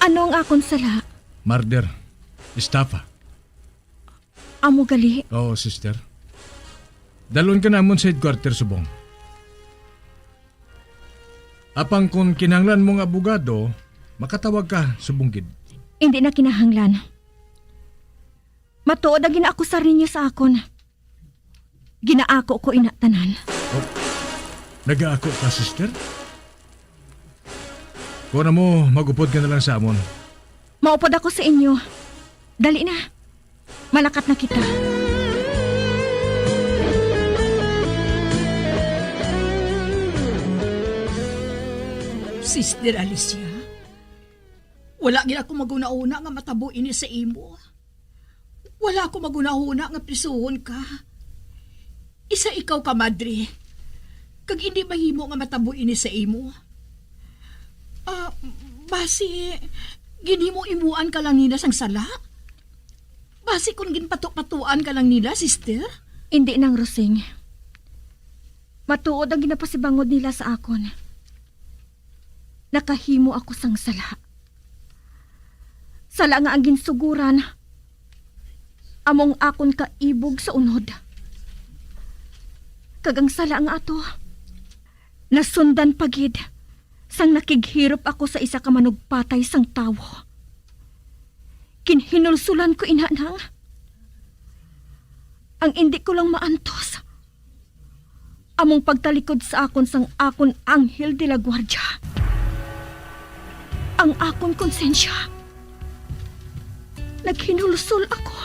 Ano ang akon sala? Murder. Estafa. Amo gali? Oo, sister. Dalon ka namon sa headquarter subong. Apang kung kinahanglan mo nga abogado, makatawag ka subong gid. Hindi na kinahanglan. Matuod ang ginaakusar ninyo sa akon. Ginaako ko ina tanan. Oh, nagaako ka, sister? Kung amo, mag-upod ka na lang sa amon. Maupod ako sa inyo. Dali na. Malakat na kita. Sister Alicia, Wala gid ako maghunahuna nga matabo ini sa imo. Wala ako maghunahuna nga prisuhon ka. Isa ikaw ka madre, kag indi mahimo nga matabo ini sa imo. Ah, basi, ginhimo-himoan ka lang nila sang sala? Basi kon ginpato-patuan ka lang nila, sister? Indi, Nang Rosing. Matuod ang ginapasibangod nila sa akon. Nakahimo ako sang sala. Sala nga ang ginsuguran amo ang akon kaibog sa unod. Kag ang sala nga ato, nasundan pa gid sang nakighirop ako sa isa ka manugpatay sang tawo. Ginhinulsulan ko ina, Nang. Ang indi ko lang maantos, among pagtalikod sa akon sang akon anghel de la guardia. Ang akon konsensya naghinulsol ako.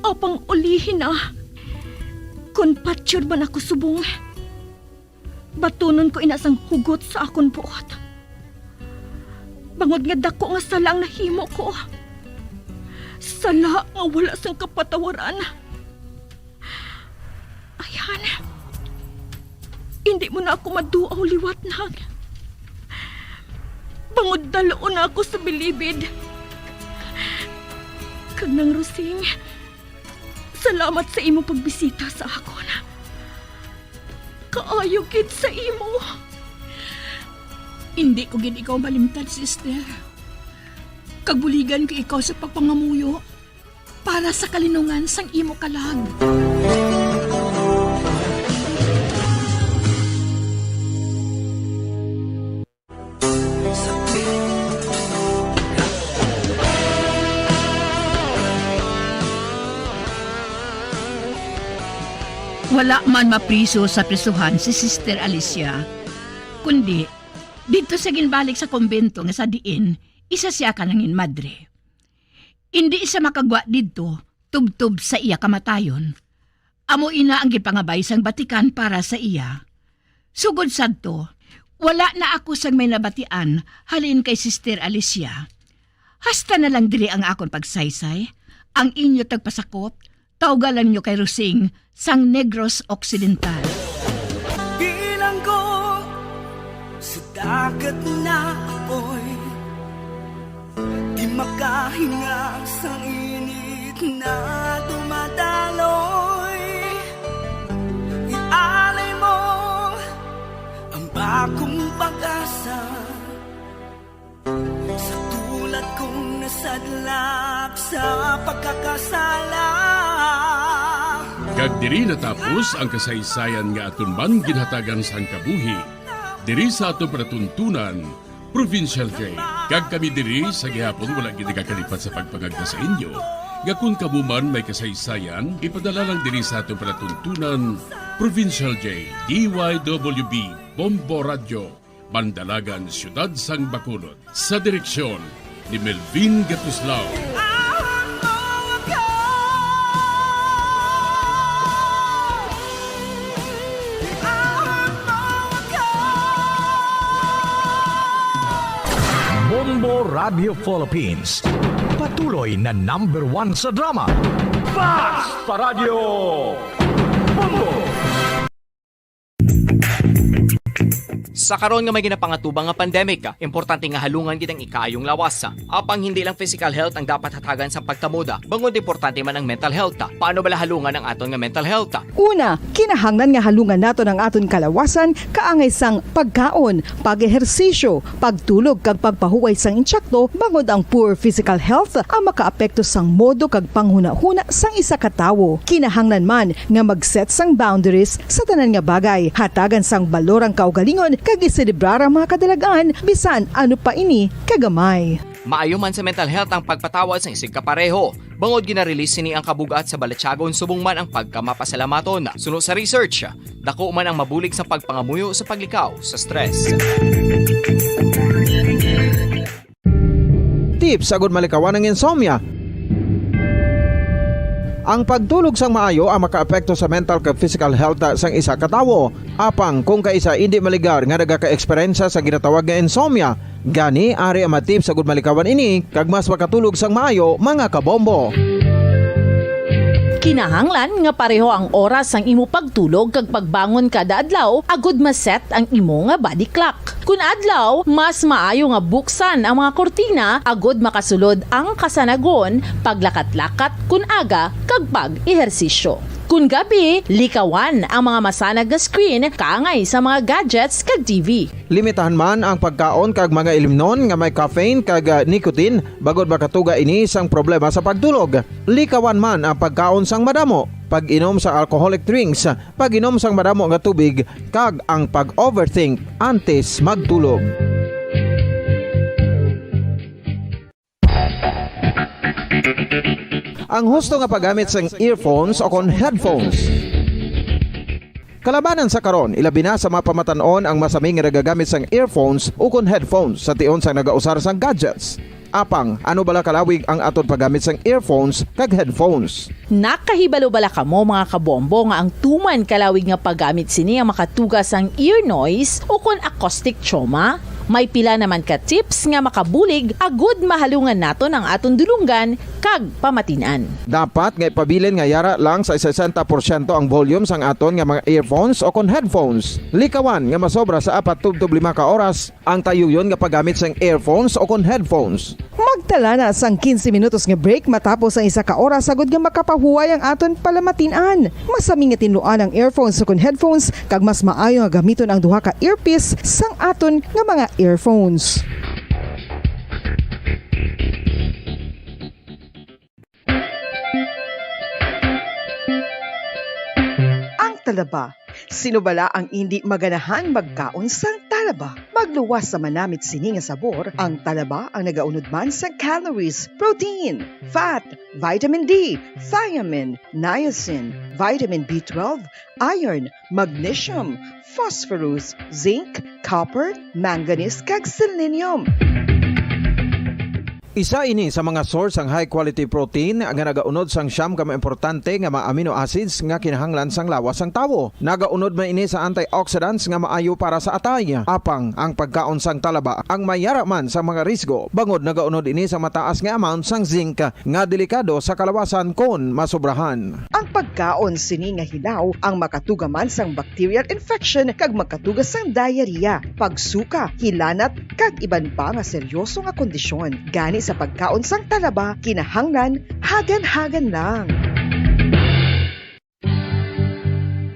Apang ulihi na, kon patyon man ako subong, batunon ko ina sang hugot sa akon buot. Bangod nga daku nga sala ang nahimo ko, sala nga wala sang kapatawaran. Ayan. Indi mo na ako maduaw liwat, Nang. Bangod dal-on na ako sa bilibid. Kag, Nang Rosing, salamat sa imo pagbisita sa akon. Kaayo gid sa imo. Indi ko gid ikaw malimtan, sister. Kag buligan ko ikaw sa pagpangamuyo para sa kalinungan sang imo kalag. Wala man mapriso sa prisuhan si Sister Alicia, kundi didto siya ginbalik sa kumbento nga sa diin isa siya ka nangin madre. Indi siya makagwa didto tubtob sa iya kamatayon. Amo ina ang gipangabay sang Vatican para sa iya. Sugod sadto, wala na ako sang may nabatian halin kay Sister Alicia. Hasta na lang diri ang akon pagsaysay. Ang inyo tagpasakop, tawga lang nyo kay Rosing sang Negros Occidental. Bilanggo sa dagat na apoy, di makahinga sang init na dumadaloy. Ialay mo ang bagong pag-asa. Sa tulad kong nasadlak sa pagkakasala. Kag diri natapos ang kasaysayan nga aton man ginhatagan sang kabuhi diri sa aton palatuntunan, Provincial J. Kag kami diri sa gihapon wala gid nagakalipat sa pagpangagda sa inyo nga kon kamo man may kasaysayan, ipadala lang diri sa aton palatuntunan, Provincial J, D Y W B, Bombo Radio, Bandalagan, Siyudad sang Bacolod. Sa direksyon ni Melvin Gatuslao. Bombo Radio Philippines. Patuloy na number one sa drama. Basta Radio Bombo! Sa karon nga may ginapangatubang nga pandemic, importante nga halungan gid ang ikaayong lawas. Apang hindi lang physical health ang dapat hatagan sa pagtamod, bangod importante man ang mental health. Paano bala halungan ang aton nga mental health? Una, kinahanglan nga halungan naton ang aton kalawasan kaangay sang pagkaon, pag-ehersisyo, pagtulog kag pagpahuway sang insakto, bangod ang poor physical health ang makaapekto sang modo kag panghunahuna sang isa ka tawo. Kinahanglan man nga mag-set sang boundaries sa tanan nga bagay, hatagan sang balor ang kaugalingon kag iselebrar ang mga kadalagan bisan ano pa ini kagamay. Maayo man sa mental health ang pagpatawad sang isigkapareho, bangod gina-release sini ang kabug-at sa balatyagon subong man ang pagkamapasalamaton. Suno sa research, dako man ang mabulig sa pagpangamuyo sa paglikaw sa stress. Tips agud malikawan ang insomnia. Ang pagtulog sang maayo ang makaapekto sa mental kag physical health sang isa ka tawo. Apang kung kaisa indi maligar nga nagaka-eksperyensya sa ginatawag nga insomnia, Gani, ari ang mga tips agud malikawan ini kag mas makatulog sang maayo, mga kabombo. Kinahanglan nga pareho ang oras sang imo pagtulog kag pagbangon kada adlaw agud ma-set ang imo nga body clock. Kun adlaw, mas maayo nga buksan ang mga kurtina agud makasulod ang kasanagon, paglakat-lakat kun aga, kag pag-ehersisyo. Kun gabi, likawan ang mga masanag nga screen kaangay sa mga gadgets kag T V. Limitahan man ang pagkaon kag mga ilimnon nga may caffeine kag, ah, nicotine, bangod makatuga ini sang problema sa pagtulog. Likawan man ang pagkaon sang madamo, pag-inom sa alcoholic drinks, pag-inom sang madamo nga tubig, kag ang pag-overthink antes magtulog. Ang husto nga paggamit sang earphones o kon headphones. Kalabanan sa karon, ilabi na sa mga pamatan-on ang masami nga nagagamit sang earphones o kon headphones sa tion sang nagausar sang gadgets. Apang, ano bala kalawig ang aton paggamit sang earphones kag headphones? Nakahibalo bala kamo, mga kabombo, nga ang tuman kalawig nga paggamit sini ang makatuga sang ear noise o kon acoustic trauma? May pila naman ka tips nga makabulig agud mahalungan naton ang aton dulonggan kag pamatin-an. Dapat nga ipabilin nga yara lang sa sesenta porsyento ang volume sang aton nga mga earphones o kon headphones. Likawan nga masobra sa apat tubtob lima ka oras ang tayuyon nga paggamit sang earphones o kon headphones. Magtala na sang quince minutos nga break matapos ang isa ka oras agud nga makapahuway ang aton palamatin-an. Masami nga tinluan ang earphones o kon headphones, kag mas maayo nga gamiton ang duha ka earpiece sang aton nga mga earphones. Ang talaba. Sino bala ang indi maganahan magkaon sang talaba? Magluwas sa manamit sini nga sabor, ang talaba ang nagaunod man sa calories, protein, fat, vitamin D, thiamine, niacin, vitamin B twelve, iron, magnesium, phosphorus, zinc, copper, manganese, kag selenium. Isa ini sa mga source sang high quality protein nga nagaunod sang siyam ka mga importante nga mga amino acids nga kinahanglan sang lawas sang tawo. Nagaunod man ini sa antioxidants nga maayo para sa atay. Apang ang pagkaon sang talaba ang may yara man sa mga risgo, bangod nagaunod ini sa mataas nga amount sang zinc nga delikado sa kalawasan kon masobrahan. Ang pagkaon sini nga hilaw ang makatuga man sang bacterial infection kag makatuga sang diarrhea, pagsuka, hilanat, kag iban pa nga seryoso nga kondisyon. Gani sa pagkaon sang talaba, kinahanglan hagan-hagan lang.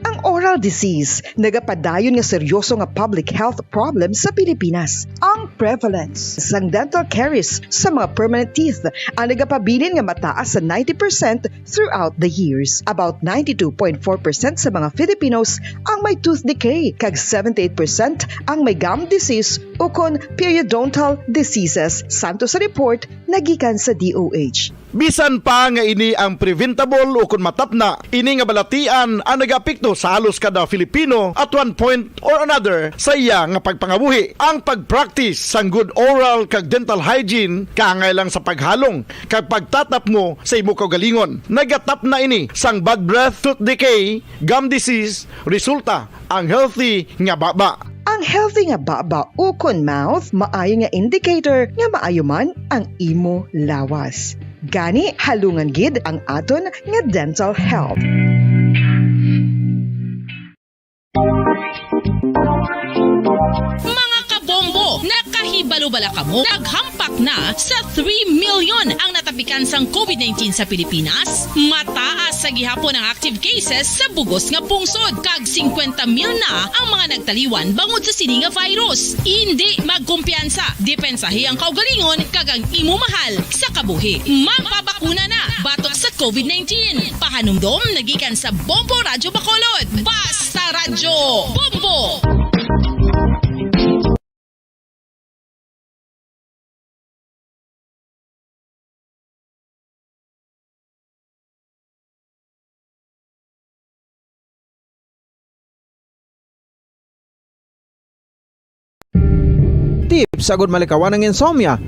Ang oral disease nagapadayon nga seryoso nga public health problem sa Pilipinas. Ang prevalence sang dental caries sa mga permanent teeth ang nagapabilin nga mataas sa ninety percent throughout the years. About ninety-two point four percent sa mga Filipinos ang may tooth decay, kag seventy-eight percent ang may gum disease ukon periodontal diseases, santo sa report nga gikan sa D O H. Bisan pa nga ini ang preventable ukon matapna, ini nga balatian ang nagaapekto sa halos kada Filipino at one point or another sa iya nga pagpangabuhi. Ang pag-practice sang good oral kag dental hygiene kaangay lang sa paghalong kag pagtatapmo sa imo kaugalingon. Nagatapna ini sang bad breath, tooth decay, gum disease, resulta ang healthy nga baba. Ang healthy nga baba ukon mouth maayo nga indicator nga maayo man ang imo lawas. Gani, halungan gid ang aton nga dental health. Mga kabombo, nakahibalo bala kamo? Naghampak na sa three million ang natapikan sang COVID nineteen sa Pilipinas. Mataas sa gihapon ang active cases sa bugos nga pungsod, kag singkwenta mil na ang mga nagtaliwan bangod sa sini nga virus. Indi magkumpiyansa, depensahi ang kaugalingon kag ang imo mahal sa kabuhi. Magpabakuna na batok sa COVID nineteen. Pahanumdom nagikan sa Bombo Radyo Bacolod. Basta Radyo Bombo! Tips agud malikawan ang insomnia.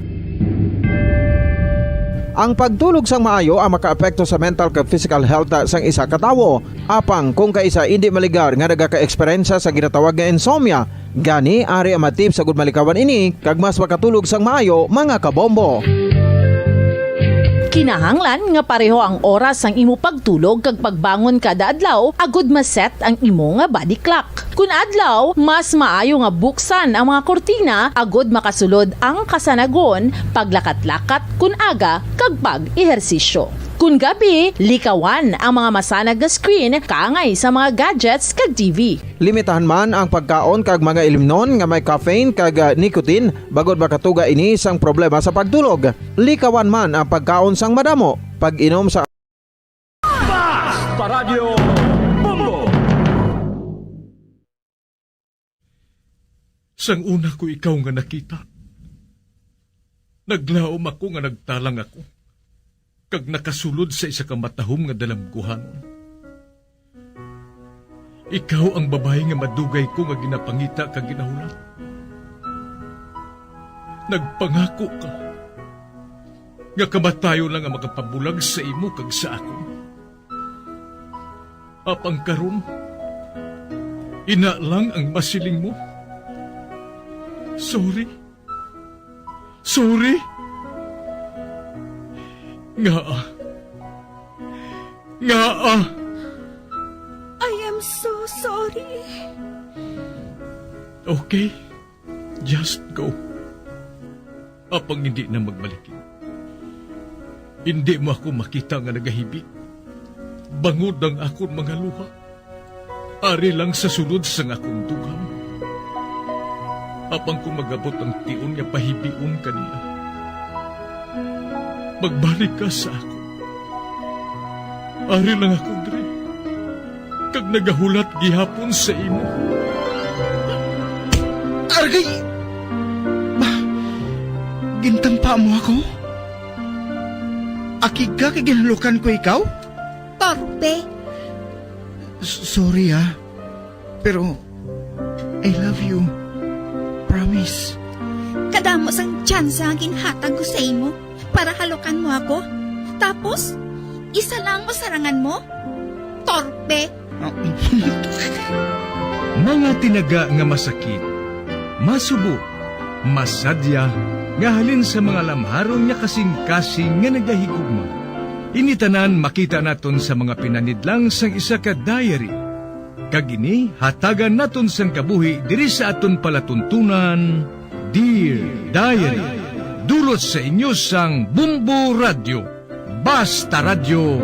Ang pagtulog sang maayo ang makaapekto sa mental kag physical health sang isa ka tawo. Apang kung kaisa indi maligar nga nagakaeksperyensya sa ginatawag nga insomnia, gani ari ang mga tips agud malikawan ini kag mas makatulog sang maayo, mga kabombo. Kinahanglan nga pareho ang oras sang imo pagtulog kag pagbangon kada adlaw agud ma-set ang imo nga body clock. Kun adlaw, mas maayo nga buksan ang mga kurtina agud makasulod ang kasanagon, paglakat-lakat kun aga, kag pag-ehersisyo. Kun gabi, likawan ang mga masanag nga screen kaangay sa mga gadgets kag T V. Limitahan man ang pagkaon kag mga ilimnon nga may caffeine kag, ah, nicotine, bangod makatuga ini sang problema sa pagtulog. Likawan man ang pagkaon sang madamo, pag-inom sa Basta Radyo Bombo! Sang una ko ikaw nga nakita, naglaom ako nga nagtalang ako kag nakasulod sa isa ka matahom nga dalamguhanon. Ikaw ang babayi nga madugay ko nga ginapangita kag ginahulat. Nagpangako ka nga kamatayon lang ang makapabulag sa imo kag sa akon. Apang karon, ina lang ang masiling mo. Sorry. Sorry. Ngaa? Ngaa? I am so sorry. Okay. Just go. Apang hindi na magbalik. Hindi mo ako makita nga nagahibi, bangod ang akon mga luha. Ari lang sa sulod sang akon dughan. Apang kung magabot ang tion nga pahibion ka niya, magbalik ka sa akon. Ari lang ako diri, kag nagahulat gihapon sa imo. Argay! Ba, gintampa mo ako? Akig ka kay ginhalukan ko ikaw? Torpe. S-, sorry, ah. Pero I love you. Promise. Kadamo sang tsansa nga ginhatag ko sa imo para halukan mo ako. Tapos, isa lang masarangan mo? Torpe! Mga tinaga nga masakit, masubo, masadya, nga halin sa mga lamharon nga kasing-kasing nga nagahigugma. Ini tanan makita naton sa mga pinanidlang sang isa ka diary. Kag ini hatagan naton sang kabuhi diri sa aton palatuntunan, Dear Diary. Dulot sa inyo sang Bombo Radyo. Basta Radyo,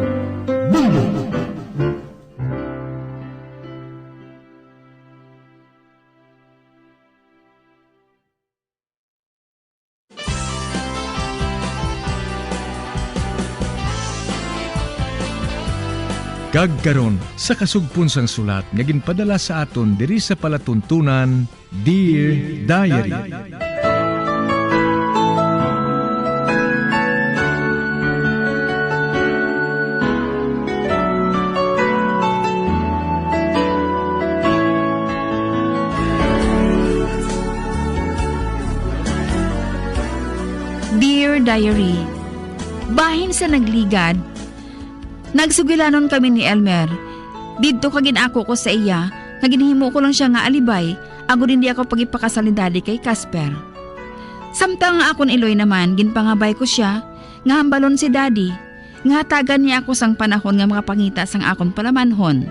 Bombo! Kag karon, sa kasugpon sang sulat nga ginpadala sa aton diri sa palatuntunan, Dear Diary. Dear Diary, bahin sa nagligad, nagsugilanon kami ni Elmer. Didto ka gin-ako ko sa iya nga ginhimo ko lang sia nga alibay agod hindi ako pagipakasal ni Daddy kay Casper. Samtang nga akon iloy naman, ginpangabay ko sia nga hambalon si Daddy nga hatagan niya ako sang panahon nga makapangita sang akon palamanhon.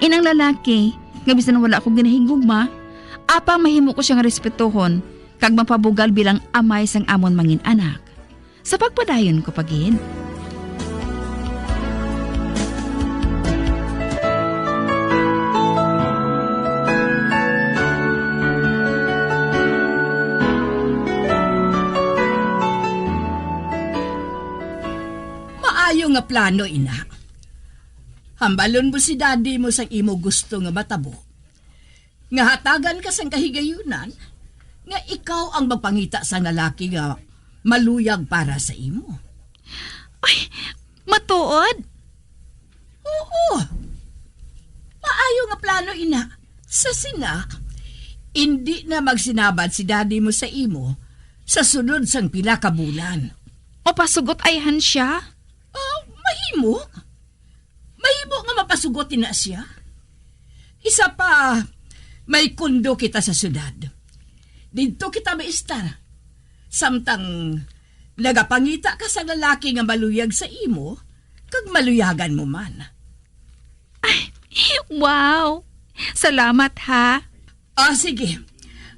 Inang lalaki nga bisan wala ko ginahigugma, apang mahimo ko sia nga respetuhon kag mapabugal bilang amay sang amon mangin-anak. Sa pagpadayon ko pa gid. Maayo nga plano, ina. Hambalon mo si daddy mo sang imo gusto nga matabo, nga hatagan ka sang kahigayunan nga ikaw ang magpangita sang lalaki nga maluyag para sa imo. Ay, matuod? Oo. Maayo nga plano, ina. Sa sina, indi na magsinabad si daddy mo sa imo sa sulod sang pila ka bulan. Mapasugot ayhan siya? Ah, mahimo. Mahimo nga mapasugot na siya. Isa pa, may kondo kita sa syudad. Didto kita maestar. Samtang nagapangita ka sa lalaki nga maluyag sa imo, kag maluyagan mo man. Ay, wow! Salamat, ha. Ah, sige.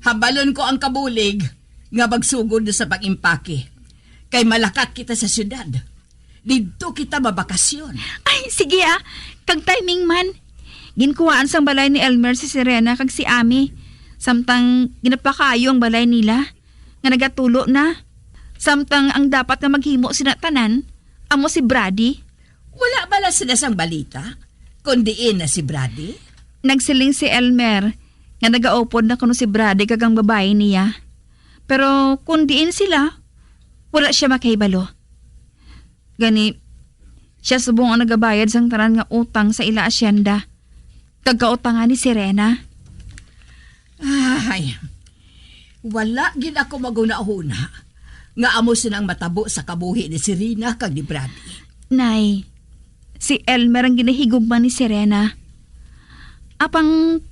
Habalon ko ang kabulig nga magsugod na sa pag-impake. Kay malakat kita sa syudad. Didto kita mabakasyon. Ay, sige, ah. Kag timing man. Ginkuhaan sang balay ni Elmer si Serena kag si Ami. Samtang ginapakaayo ang balay nila, nga nagatulo na. Samtang ang dapat nga maghimo sina tanan, amo si Brady. Wala bala sila sang balita kon diin na si Brady? Nagsiling si Elmer nga nagaupod na kuno si Brady kag ang babayi niya. Pero kon diin sila, wala sia makahibalo. Gani, sia subong ang nagabayad sang tanan nga utang sa ila asyenda, kag kautangan ni Serena. Ay, wala gid ako maghunahuna nga amo sina ang matabo sa kabuhi ni Serena kag ni Brady. Nay, si Elmer ang ginahigugma ni Serena. Apang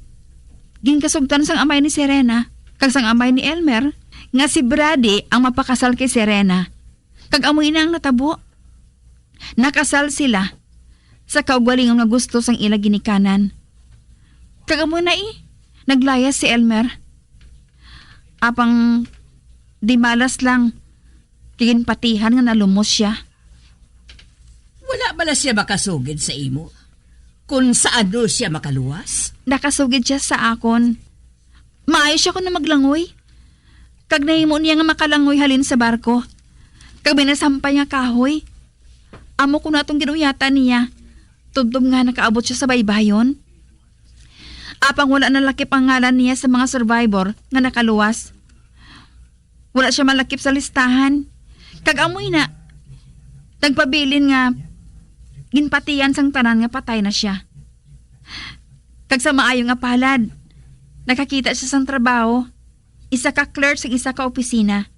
ginkasugtan sang amay ni Serena kag sang amay ni Elmer nga si Brady ang mapakasal kay Serena. Kag amo ina ang natabo. Nakasal sila sa kaugalingon nga gusto sang ila ginikanan. Kag amo na, eh, naglayas si Elmer. Apang di malas lang, kay ginpatihan nga nalumos sia. Wala bala sia makasugid sa imo kon sa ano sia makaluwas? Nakasugid sia sa akon. Maayo sia kuno maglangoy. Kag nahimo niya nga makalangoy halin sa barko. Kag may nasampay nga kahoy. Amo kuno atong gin-uyatan niya, tubtob nga nakaabot sia sa baybayon. Apang wala nalakip ang ngalan niya sa mga survivor nga nakaluwas. Wala sia malakip sa listahan. Kag amo ina, nagpabilin nga ginpatihan sang tanan nga patay na sia. Kag sa maayo nga palad, nakakita sia sang trabaho, isa ka clerk sa isa ka opisina.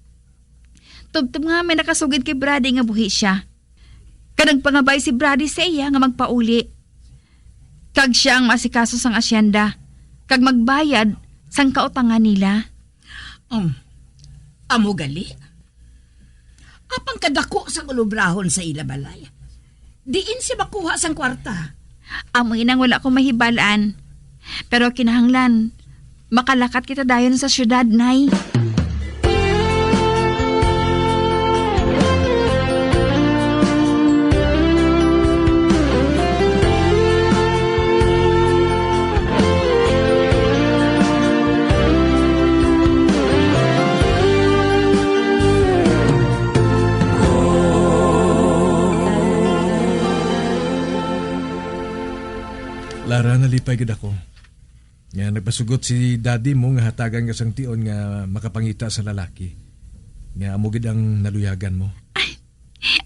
Tubtob nga may nakasugid kay Brady nga buhi sia. Kag nagpangabay si Brady sa iya nga magpauli, kag sia ang maasikaso sang asyenda kag magbayad sang kautangan nila. Um, amo gali? Apang kadako sang ulobrahon sa ila balay, diin sia makuha sang kwarta? Amo inang wala ko mahibal-an. Pero kinahanglan makalakat kita dayon sa syudad, Nay. Lara, nalipay gid ako nga nagpasugot si daddy mo nga hatagan ka sang tion nga makapangita sa lalaki nga amo gid ang naluyagan mo. Ay,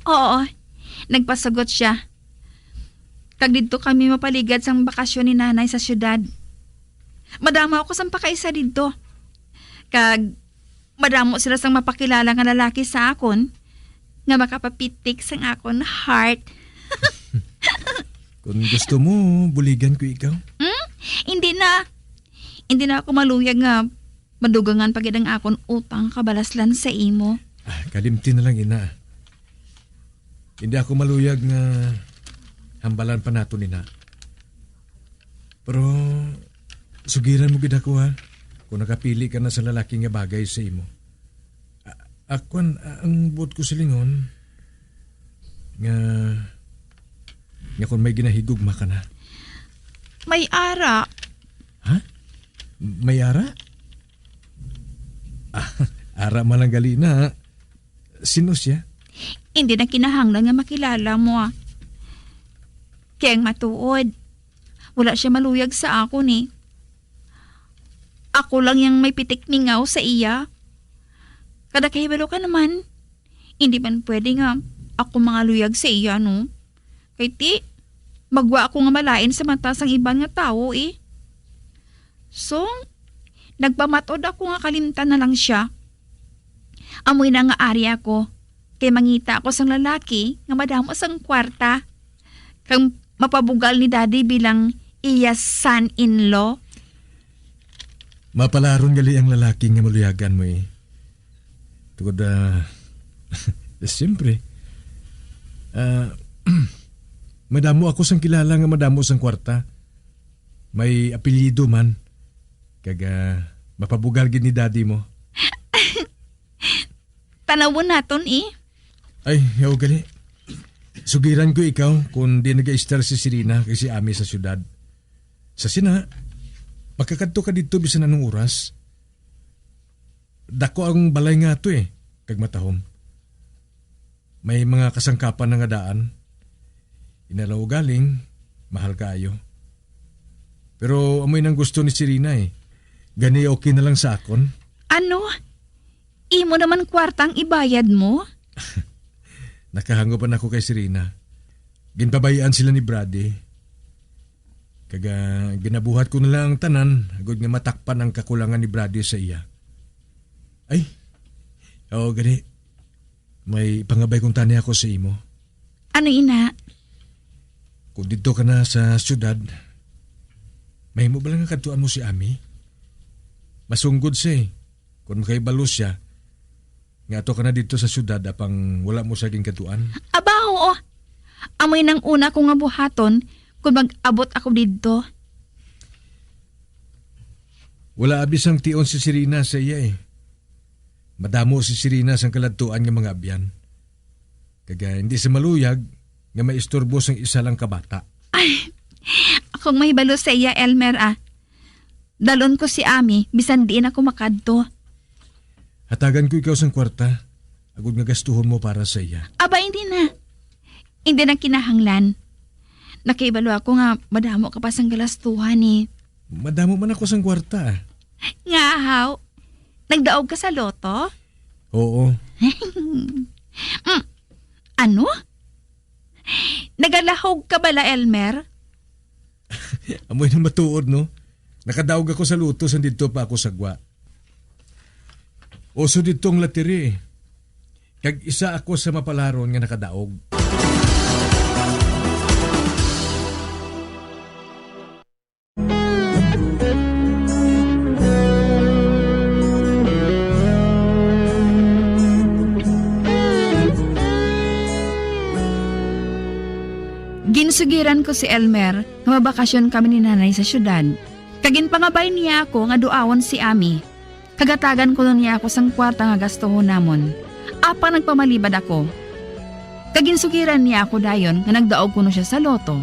oo. Nagpasugot sia. Kag didto kami mapaligad sang bakasyon ni Nanay sa siyudad. Madamo ako sang pakaisa didto. Kag madamo sila sang mapakilala nga lalaki sa akon nga makapapitik sang akon heart. Kung gusto mo, buligan ko ikaw. Hmm? Hindi na. Hindi na ako maluyag nga madugangan pa gid ang akon utang kabalaslan sa imo. Ah, kalimti na lang, ina. Hindi ako maluyag nga hambalan pa nato, ina. Pero sugiran mo gid ako, ha, kung nakapili ka na sa lalaki nga bagay sa imo. A-, akwan, a-, ang buot ko silingon, nga, nga kung may ginahigugma ka na. May ara. Ha? May ara? Ah, ara man lang gali na. Sino siya? Hindi na kinahanglan nga makilala mo, ah. Kay ang matuod, wala siya maluyag sa akon, eh. Ako lang yang may pitik mingaw sa iya. Kada kahibalo ka naman, hindi man pwede nga ako mangaluyag sa iya, no? Kay ti, magwa ako nga malain sa mata sang iban nga tawo, eh. So, nagpamatod ako nga kalimtan na lang siya. Amoy na nga ari ako. kay mangita ako sang lalaki nga madamo sang kwarta, kag mapabugal ni Daddy bilang iya son-in-law. Mapalaron gali ang lalaki nga maluyagan mo, eh. Tungod, ah, siyempre, ah, madamo ako sang kilala nga madamo sang kwarta. May apelyido man. Kag, ah, mapabugal gid ni Daddy mo. Tanawon naton, eh. Ay, yaw gali. Sugiran ko ikaw kung di nag-istar si Serena kag si Ami sa siyudad. Sa sina, makakadto ka didto bisan anong oras. Dako ang balay nga ato, eh, kag matahom. May mga kasangkapan na nga daan. Inalaw galing, mahal kaayo. Pero amoy nang gusto ni Serena, eh. Gani okay na lang sa akon. Ano? Imo naman kwartang ibayad mo? Nakahangop na ako kay Serena. Ginpabayaan sila ni Brady. Kag, ah, ginabuhat ko na lang ang tanan, agod nga matakpan ang kakulangan ni Brady sa iya. Ay, oo, gani. May pangabay kong tani ako sa imo. Ano ina? Kung didto ka na sa siyudad, mahimo ba lang nga kadtuan mo si Ami? Masunggod siya, eh. Kung makahibalo siya, nga ato ka na didto sa siyudad, apang wala mo siya ginkadtuan. Aba, oo. Amoy nang una ko nga buhaton kung mag-abot ako didto. Wala abi sang tion si Serena sa iya, eh. Madamo si Serena sang kaladtuan nga mga abyan. Kag, ah, hindi siya maluyag nga maistorbo sang isa lang ka bata. Ay, akong mahibalo sa iya, Elmer, ah. Dalon ko si Ami, bisan diin ako makadto. Hatagan ko ikaw sang kwarta, agod nga gastuhon mo para sa iya. Aba, hindi na. Hindi na kinahanglan. Nakahibalo ako nga madamo ka pa sang galastuhan, eh. Madamo man ako sang kwarta, ah. Nga, haw? Nagdaog ka sa loto? Oo. Mm. Ano? Nagalahog ka bala, Elmer? Amoy na matuod, no? Nakadaog ako sa loto sang didto pa ako sa gwa. Uso didto ang lottery, eh. Kag isa ako sa mapalaron nga nakadaog. Ginsugiran ko si Elmer nga mabakasyon kami ni Nanay sa siyudad, kag ginpangabay niya ako nga duawon si Ami, kag hatagan kuno niya ako sang kwarta nga gastuhon namon. Apang nagpamalibad ako, kag ginsugiran niya ako dayon nga nagdaog kuno sia sa loto.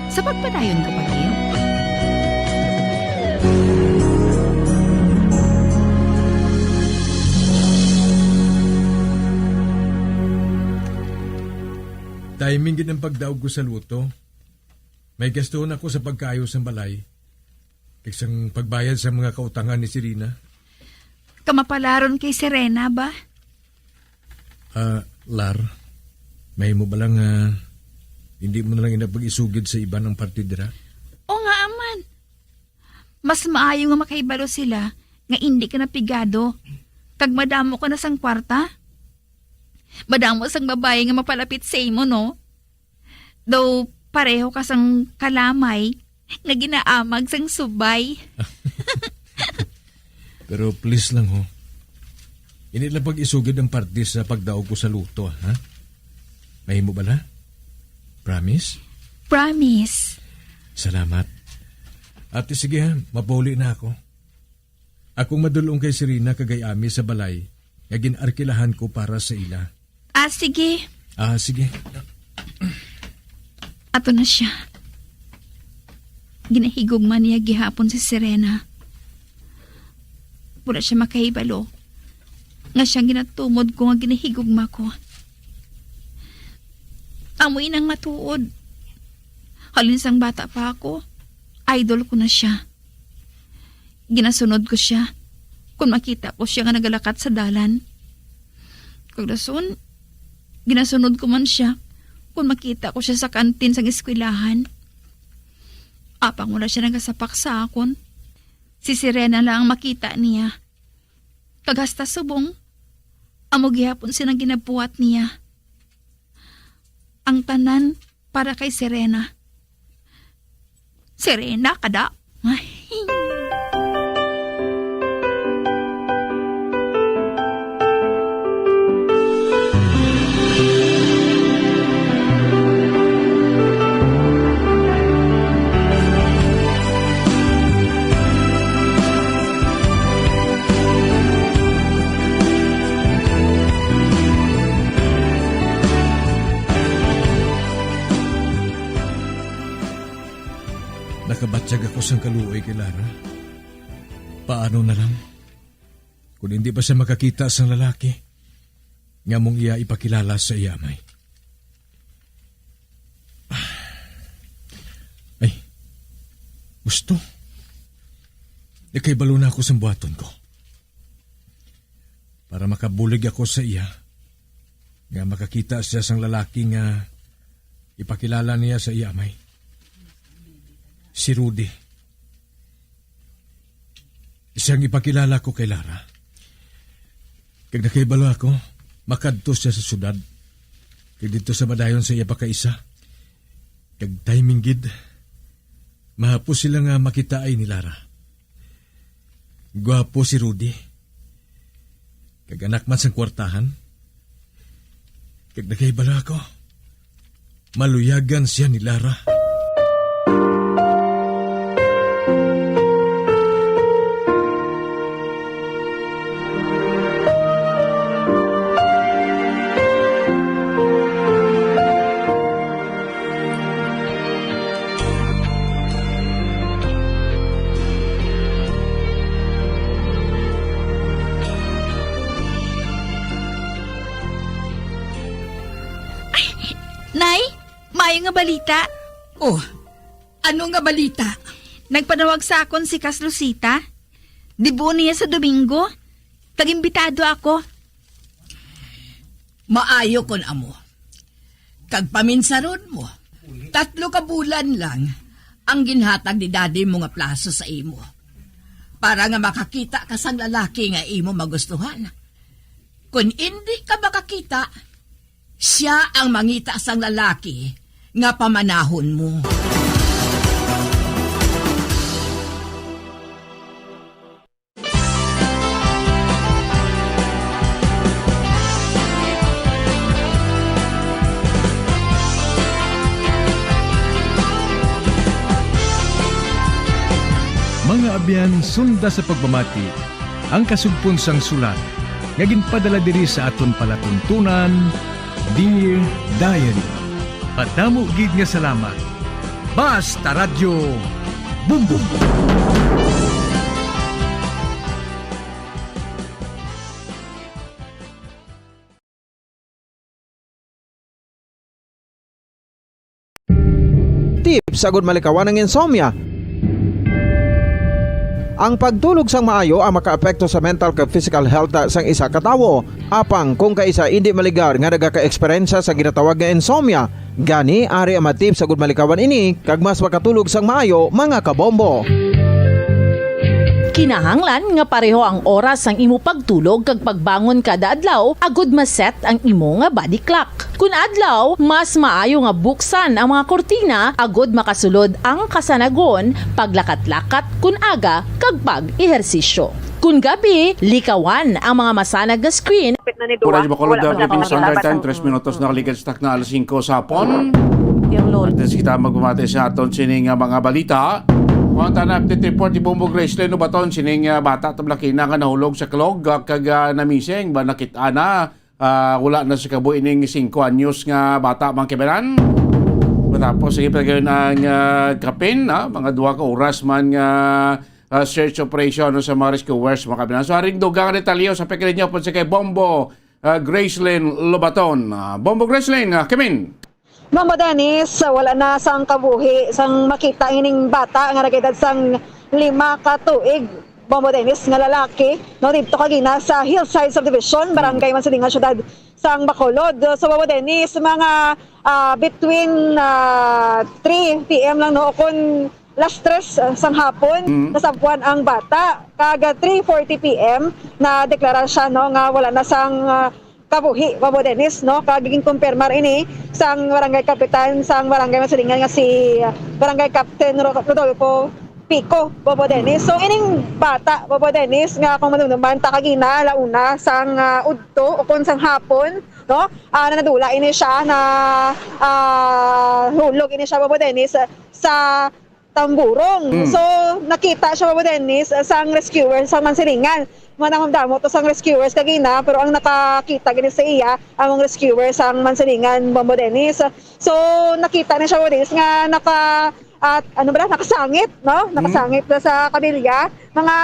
Sa pagpadayon, kapatid. Timing gid ang pagdaog ko sa loto. May gastuhon ako sa pagkaayo sang balay, kag sang pagbayad sa mga kautangan ni Serena. Kamapalaron kay Serena ba? Ah, Lar, mahimo ba lang nga hindi mo na lang ina pag-isugid sa iban ang parte dira? O nga, aman. Mas maayo nga makahibalo sila nga indi ka na pigado, kag madamo ka na sang kwarta. Madamo sang babayi nga mapalapit sa imo, no? Daw pareho ka sang kalamay nga ginaamag sang subay. Pero please lang, ho. Ini lang pag-isugid ang parte sa pagdaog ko sa loto, ha? Mahimo bala? Promise? Promise. Salamat. Ate, sige, ha, mapauli na ako. Akong madul-ong kay Serena kag kay Ami sa balay nga gin-arkilahan ko para sa ila. Ah, sige. Ah, sige. Ato na siya. Ginahigugma niya gihapon si Serena. Wala siya makahibalo nga siya ang ginatumod ko nga ginahigugma ko. Amo inang matuod. Halin sang bata pa ako, idol ko na siya. Ginasunod ko sia kon makita ko sia nga nagalakat sa dalan. Kag dason, ginasunod ko man sia kon makita ko sia sa kantin sang eskwelahan. Apang wala sia nagasapak sa akon. Si Serena lang ang makita niya. Kag hasta subong, Amo gihapon sina ang ginabuhat niya. Ang tanan para kay Serena. Serena, kada? Ay. Nakabatyag ako sang kaluoy kay Lara. Paano na lang? Kung hindi pa siya makakita sang lalaki nga among iya ipakilala sa iya amay. Ay, gusto. Nakahibalo na ako sa buhaton ko. Para makabulig ako sa iya, nga makakita siya sang lalaki nga ipakilala niya sa iya amay. Si Rudy. Siyang ipakilala ko kay Lara. Kag nakahibalo ako, makadto siya sa syudad. Kag didto sa madayon sa iya pakaisa. Kag timing gid, mahapos sila nga makitaay ni Lara. Gwapo si Rudy. Kag anak man sang kwartahan. Kag nakahibalo ako, maluyagan siya ni Lara. Ay, Nay, maayo nga balita. Oh, ano nga balita? Nagpanawag sa akon si Kas Lucita. Dibuon niya sa Domingo. Kag imbitado ako. Maayo kon amo. Kag paminsaron mo, tatlo ka bulan lang ang ginhatag ni daddy mo nga plaso sa imo, para nga makakita ka sang lalaki nga imo magustuhan. Kon indi ka makakita, sia ang mangita sang lalaki nga pamanahon mo. Mga abyan, sunda sa pagpamati ang kasugpon sang sulat nga ginpadala diri sa aton palatuntunan, Dear Diary. Madamo gid nga salamat. Basta Radyo Bumbong. Tips agud malikawan ang insomnia. Ang pagtulog sang maayo ang makaapekto sa mental kag physical health sang isa ka tawo. Apang kung kaisa indi maligar nga nagaka-eksperyensya sa ginatawag nga insomnia, gani ari ang mga tips agud malikawan ini kag mas makatulog sang maayo, mga kabombo. Kinahanglan nga pareho ang oras sang imo pagtulog kag pagbangon kada adlaw agud ma-set ang imo nga body clock. Kun adlaw, mas maayo nga buksan ang mga kurtina agud makasulod ang kasanagon, paglakat-lakat kun aga, kag pag-ehersisyo. Kun gabi, likawan ang mga masanag nga screen. Oras sa Bacolod, Philippine Standard Time, tres minutos na kaligad sa takna alas singko sa hapon. Dear Lord. At kita magpamati sa aton sining nga mga balita. Kuha ta na update report ni Bombo Gracelyn Ubaton, sining, ah, bata tablakina nga nahulog sa klog, ah, kag, ah, namising ba nakit-a na. Ah, wala na sa kabuhi ning singko anyos nga bata, mga kaibanan. Matapos ang ipagayon ang, ah, kapin, ah, mga duha ka oras man nga, ah, search operation, no, sa mga rescuers, mga kaibanan. So, haring dugang detalye sa pagkilid niyo po sa kay Bombo, ah, Gracelyn Lobaton. Ah, Bombo Gracelyn, ah, kamin. Ma'am Dennis, wala na sang kabuhi sang makita ining bata nga nag-edad sang lima ka tuig, Bombo Dennis, nga lalaki, no, didto kagina sa Hillside Subdivision, Barangay Mansilingan, Syudad sang Bacolod. So, Bombo Dennis, mga, ah, between, ah, three P M lang, no, o kun las tres, ah, sang hapon, Mm. nasampuan ang bata. Kag, ah, three forty P M, nadeklara siya, no, nga wala na sang, ah, kabuhi, Bobo Dennis, no? Kag ginkumpirmar ini sang barangay kapitan sang barangay Mansilingan nga si, ah, Barangay Captain Ro-, Rodolfo Pico, Bobo Dennis. So, ining bata, Bobo Dennis, nga kung madumduman ta kagina, launa sang, ah, udto o kung sang hapon, no? Ah, na nadula ini siya na, ah, hulog ini siya, Bobo Dennis, sa Tamburong. Mm. So, nakita siya, Bobo Dennis, sang rescuer sa Mansilingan. Madamo-damo to sang rescuers kagina, pero ang nakakita gani sa iya, ang rescuer sang Mansilingan, Bobo Dennis. So, nakita ni siya, Bobo Dennis, nga naka, at, ano ba, nakasangit, no? Mm. Nakasangit na sa kabilya. Mga,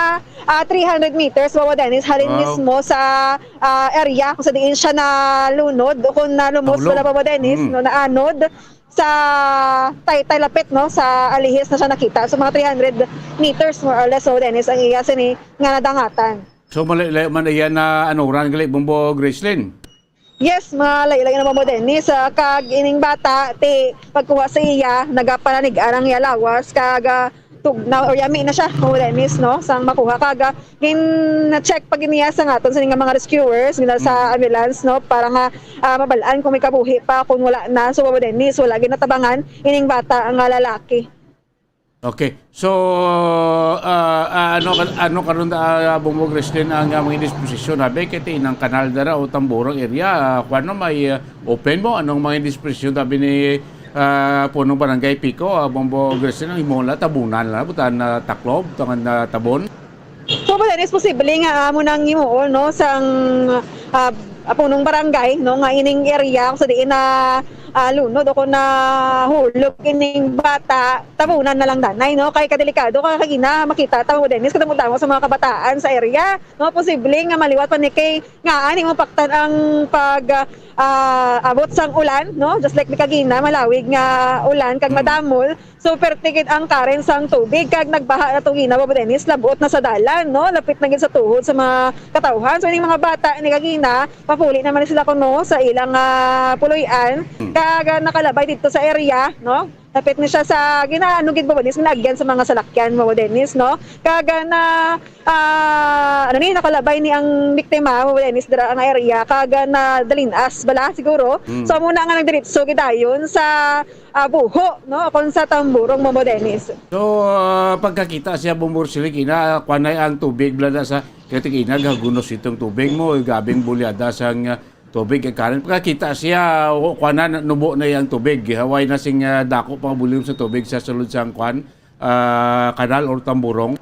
ah, three hundred meters, Bobo Dennis, halin Wow. mismo sa, ah, area kung sa diin siya nalunod o kung nalumos Nahulog. wala, Bobo Dennis, Mm. no? Naanod sa taytay lapit, no, sa alihis na siya nakita. So, mga three hundred meters, more or less, so, Dennis, ang iya sini nga nadangatan. So, malayo-layo man iya na anuran gali, Bombo Gracelyn? Yes, malayo-layo na, Bombo Dennis. Ah, kag ining bata, ti, pagkuha sa iya, nagapananig-an ang iya lawas, kag, ah, tugnaw or yami na siya, Bombo Dennis, no? Sang makuha, kag, ah, gin-check pa gid niya sa ngaton sini nga mga rescuers, gina sa Mm. ambulance, no? Para nga, ah, mabal-an kung may kabuhi pa, kung wala na. So, Bombo Dennis, wala ginatabangan ining bata nga lalaki. Okay. So, ah, ah, ano ka-, ano karon, ah, Bombo Gracelyn, ang, ah, mga disposisyon, abi, kay ti inang kanal dara o Tamburong area, ah, kuwan, no, may, ah, open mo? Anong mga disposisyon, tabi ni, ah, Punong Barangay Pico, ah, Bombo Gracelyn, ang imo la, tabunan la, butan na taklob, tangan na tabon? So, Bobo Dennis, posible nga amo nang himuon, no, sang, ah, punong barangay, no, nga ining area kung sa diin na, ah, lunod o kung nahulog ining bata, tabunan na lang danay, no? Kay kadelikado, kay kagina, makita ta, Bobo Dennis, kadamo-damo sa mga kabataan sa area, no? Posible nga maliwat pa ni kay nga ani mapaktan ang pag, ah, abot sang ulan, no? Just like ni kagina, malawig nga ulan kag Mm. madamol. So, perte gid ang current sang tubig, kag nagbaha na to gina, Bobo Dennis, labot na sa dalan, no? Lapit na gid sa tuhod sa mga katawhan. So, ining mga bata ni kagina, papuli naman sila kuno sa ilang, ah, puloy-an. Hmm. Kag, ah, nakalabay dito sa area, no? Lapit ni siya sa ginaano gid, Bobo Dennis, ginagyan sa mga salakyan, Bobo Dennis, no? Kag, ah, na, ah, ano ni, nakalabay ni ang biktima, Bobo Dennis, dira ang area, kag, ah, na dalinas bala siguro. Hmm. So, muna nga nagdiritso gidayon sa ah, buho, no? Kung sa Tamburong, Bobo Dennis. So, ah, pagkakita siya, Bombo Gracelyn, kina, kuwan na ang tubig, bala na sa, kaya tingina, gagunos itong tubig mo, gabing bulyada sang, ah, tubig, kay current. Pagkakita siya, o, kuwan na, nubo na yung tubig. Haway na sing, ah, dako pa volume sa tubig sa sulod sang kuwan, ah, kanal or Tamburong.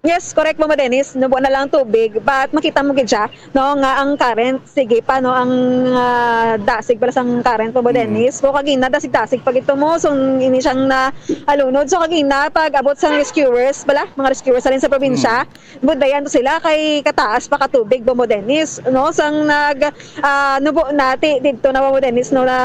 Yes, correct, Mama Dennis. Nubo na lang tubig, but makita mo gid siya, no, nga ang current, sige pa, no, ang, ah, dasig pala sang current, Mama Mm. Dennis. So, kagina, dasig-dasig pa gid to mo. So, ini siyang naalunod. So, kagina, pag abot sa rescuers pala, mga rescuers alin sa probinsya, Mm. budayan to sila kay kataas pa ka tubig, Mama Dennis, no? Sang nag, ah, nubo nati dito na, Mama Dennis, no, na,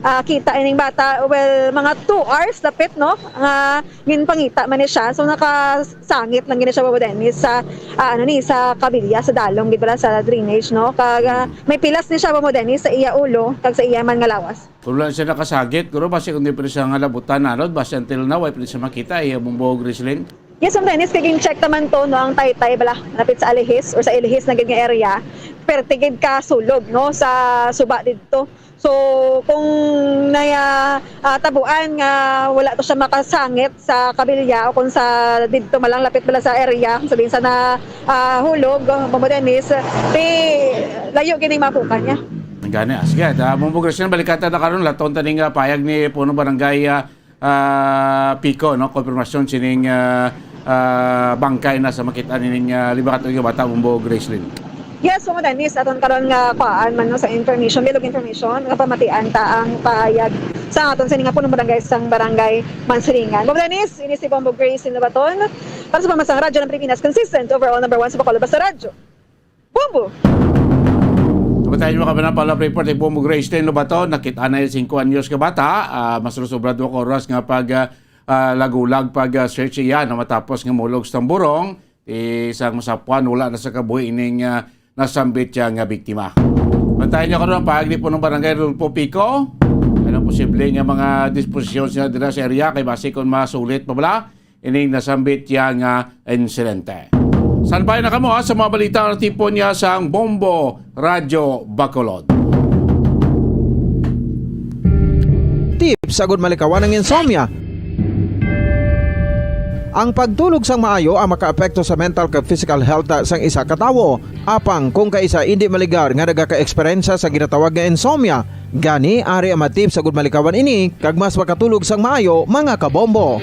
ah, kita ining bata. Well, mga two hours dapit, no? Nga ginpangita man ni siya. So, nakasangit lang gini siya, Bobo Dennis, sa, ah, ano ni, sa kabilya, sa dalom, gid pala sa drainage, no? Kag, ah, Mm. may pilas ni siya, Bobo Dennis, sa iya ulo, kag sa iya man nga lawas. Kung wala siya nakasagit, guro, basi kung di pa siya nga labutan, ano, basi until now, wala pa siya makita, iya, Bombo Gracelyn. Yes, Ma'am Dennis, kay gin-check naman to, no, ang taytay, bala, napit sa alihis or sa ilihis na gid nga area. Perte gid ka sulog, no, sa suba didto. So, kung naya, ah, tabuan nga wala to siya makasangit sa kabilya o kung sa didto malang lapit bala sa area, kung sabihin sa na, ah, hulog, Bobo Dennis, di layo gini mapukan niya. Ang gani, ah, sige, ah, Bombo Gracelyn, balikan ta na karon, laton ta ning, ah, payag ni Punong Barangay, ah, ah, Pico, no? Konfirmasyon sining, ah, ah, bangkay na sa makita nining, ah, libakat nga bata, Bombo Gracelyn. Yes, Mama Dennis, aton karon nga kuhaan man, no, sa information, bilog information, nga pamatian ta ang pahayag sa aton sini nga punong barangay sang barangay Mansilingan. Mama Dennis, ini si Bombo Grace Lobaton para sa Pamansang Radyo ng Pilipinas, consistent, overall number one sa Bacolod, basta radyo. Bombo! Kapatay mo ka ba ng follow-up report ni Bombo Grace Lobaton? Nakita na yung singko anyos ka bata. Ah, mas sobra duha ka oras nga pag, ah, ah, lagulag pag, ah, search iya na matapos nga mulog sa Tamburong. Isang masapuan, wala na sa kabuhi ining, ah, nasambit siya nga biktima. Bantayan niyo karon ang pahayag ni Punong Barangay Rodolfo Pico. Ano posible nga mga disposisyon siya dira sa area kay basi kung masulit pa bala ining nasambit siya nga insidente. Sanbay na kamo, ha, sa mga balita nga natipon niya sa Bombo Radyo Bacolod. Tips agud malikawan ang insomnia. Ang pagtulog sang maayo ang makaapekto sa mental kag physical health sang isa ka tawo. Apang kung kaisa indi maligar nga nagaka-eksperyensya sa ginatawag nga insomnia, gani ari ang mga tips agud malikawan ini kag mas makatulog sang maayo, mga kabombo.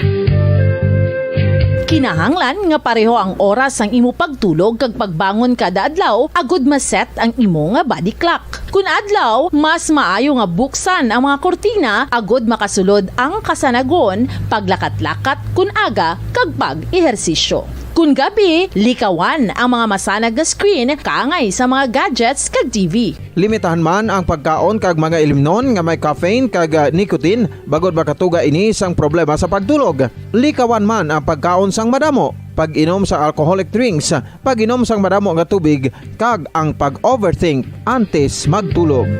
Kinahanglan nga pareho ang oras sang imo pagtulog kag pagbangon kada adlaw agud ma-set ang imo nga body clock. Kun adlaw, mas maayo nga buksan ang mga kurtina agud makasulod ang kasanagon, paglakat-lakat kun aga, kag pag-ehersisyo. Kun gabi, likawan ang mga masanag nga screen kaangay sa mga gadgets kag T V. Limitahan man ang pagkaon kag mga ilimnon nga may caffeine kag, ah, nicotine, bangod makatuga ini sang problema sa pagtulog. Likawan man ang pagkaon sang madamo, pag-inom sa alcoholic drinks, pag-inom sang madamo nga tubig, kag ang pag-overthink antes magtulog.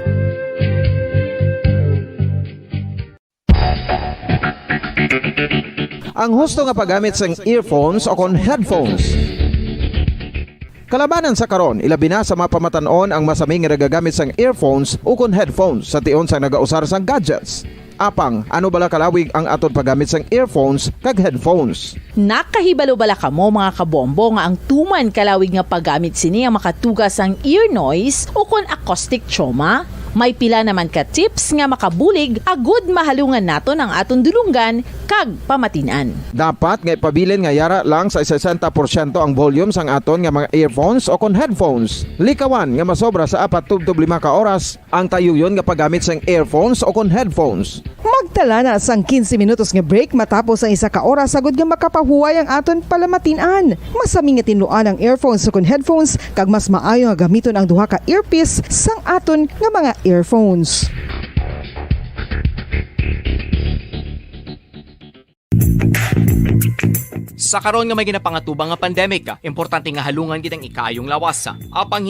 Ang husto nga paggamit sang earphones o kon headphones. Kalabanan sa karon, ilabi na sa mga pamatan-on ang masami nga nagagamit sang earphones o kon headphones sa tion sang nagausar sang gadgets. Apang, ano bala kalawig ang aton paggamit sang earphones kag headphones? Nakahibalo bala kamo, mga kabombo, nga ang tuman kalawig nga paggamit sini ang makatuga sang ear noise o kon acoustic trauma? May pila naman ka tips nga makabulig agud mahalungan naton ang aton dulonggan kag pamatin-an. Dapat nga ipabilin nga yara lang sa sesenta porsyento ang volume sang aton nga mga earphones o kon headphones. Likawan nga masobra sa apat tubtob lima ka oras ang tayuyon nga paggamit sang earphones o kon headphones. Magtala na sang quince minutos nga break matapos ang isa ka oras agud nga makapahuway ang aton palamatin-an. Masami nga tinluan ang earphones o kon headphones, kag mas maayo nga gamiton ang duha ka earpiece sang aton nga mga earphones. Sa karon nga may ginapangatubang nga pandemic, importante nga halungan gid ang ikaayong lawas. Apang